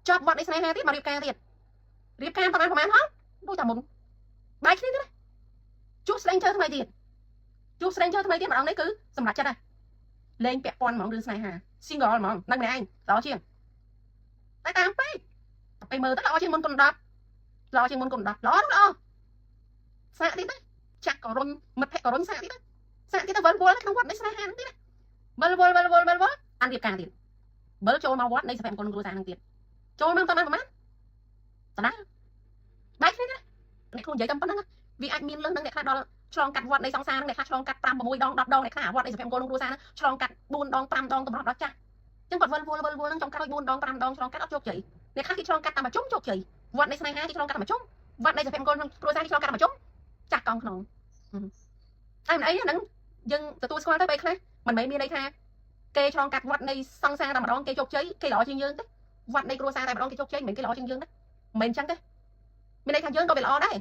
[SPEAKER 1] ចប់វត្តនៃស្នេហាទៀតមករៀបការទៀតរៀបការប្រហែលប្រហែលហ៎ដូចតែមុនបែកគ្នាទៀតជួប stranger ថ្មីទៀតជួប stranger ថ្មីទៀតម្ដងនេះគឺសម្រាប់ចិត្តដែរលេងពាក់ព័ន្ធហ្មងរឿងស្នេហា single ហ្មងនឹងម្នាក់ឯងល្អជាងតែតាមពេកពេលមើលទៅល្អជាងមុនគុណ10ល្អជាងមុនគុណ10ល្អល្អសាកទៀតទៅចាក់ក៏រុញមិត្តភក្តិក៏រុញសាកទៀតទៅសាកទៀតទៅវិលវល់ក្នុងវត្តនៃស្នេហាហ្នឹងទៀតវិលវល់វិលវល់វិលវល់អានរៀបការទៀតវិលចូលមកវត្តនៃសុភមង្គលគ្រួសារហ្នឹងទៀតចូលមកតបានប្រហែលដដែលបែកគ្នាទៀតអ្នកខ្លួននិយាយតែប៉ុណ្្នឹងវាអាចមានលើសនឹងអ្នកខ្លះដល់ឆ្លងកាត់វត្តនៃសង្សារហ្នឹងអ្នកខ្លះឆ្លងកាត់5 6ដង10ដងអ្នកខ្លះវត្តនៃសុភមង្គលក្នុងគ្រួសារហ្នឹងឆ្លងកាត់4ដង5ដងតម្រាប់ដល់ចាស់អញ្ចឹងគាត់វិលវល់វិលវល់ហ្នឹងចុងក្រោយ4ដង5ដងឆ្លងកាត់អត់ជោគជ័យអ្នកខ្លះគេឆ្លងកាត់តាមមួយជុំជោគជ័យវត្តនៃស្នេហាគេឆ្លងកាត់តាមមួយជុំវត្តនៃសុភមង្គលក្នុងគ្រួសារគេឆ្លងកាត់តាមមួយជុំចាស់កង់ក្នុងតែមិនអីហ្នឹងយើងទទួលស្គាល់ទៅពេលខ្លះមិនមែនមានន័យថាគេឆ្លងកាត់វត្តនៃសង្សារតែម្ដងគេជោគជ័យគេល្អជាងយើងទេវត្តនៃគ្រួសារតែម្ដងគេជោគជ័យមិនមែនគេល្អជាងយើងទេមិនមែនអញ្ចឹងទេមានន័យថាយើងក៏វាល្អដែរ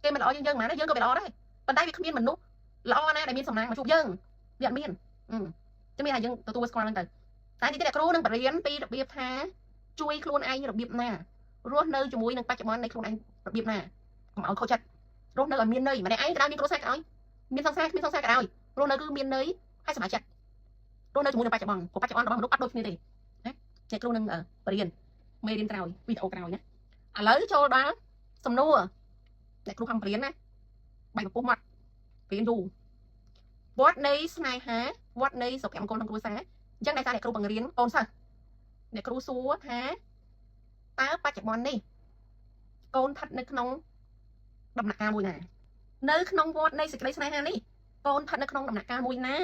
[SPEAKER 1] គេមិនល្អជាងយើងហ្មងយើងក៏វាល្អដែរប៉ុន្តែវាគ្មានមនុស្សល្អណាស់ដែលមានសំណាងមកជួបយើងវាអត់មានចាំមានថាយើងទទួលស្គាល់ហ្នឹងទៅតែទីទៀតអ្នកគ្រូនឹងបរៀនពីរបៀបថាជួយខ្លួនឯងរបៀបណារស់នៅជាមួយនឹងបច្ចុប្បន្ននៃខ្លួនឯងរបៀបណាកុំឲ្យខូចចិត្តរស់នៅឲ្យមានន័យម្នាក់ឯងក៏ដោយមានគ្រួសារក៏ដោយមានសង្សារគ្មានសង្សារក៏ដោយរស់នៅគឺមានន័យហើយសប្បាយចិត្តរស់នៅជាមួយនឹងបច្ចុប្បន្នព្រោះបច្ចុប្បន្នរបស់មនុស្សអត់ដូចគ្នាទេណាអ្នកគ្រូនឹងបរៀនមេរៀនក្រោយវីដេអូក្រោយណាឥឡូវចូលដល់សំណួរអ្នកគ្រូខំបរៀនណាបែកពពុះមាត់បរៀនយូរវត្តនៃស្នេហាវត្តនៃសុភមង្គលក្នុងគ្រួសារអញ្ចឹងដោយសារអ្នកគ្រូបង្រៀនកូនសិស្សអ្នកគ្រូសួរថាតើបច្ចុប្បន្ននេះកូនស្ថិតនៅក្នុងដំណាក់កាលមួយណានៅក្នុងវត្តនៃសេចក្តីស្នេហានេះ កូនស្ថិតនៅក្នុងដំណាក់កាលមួយណា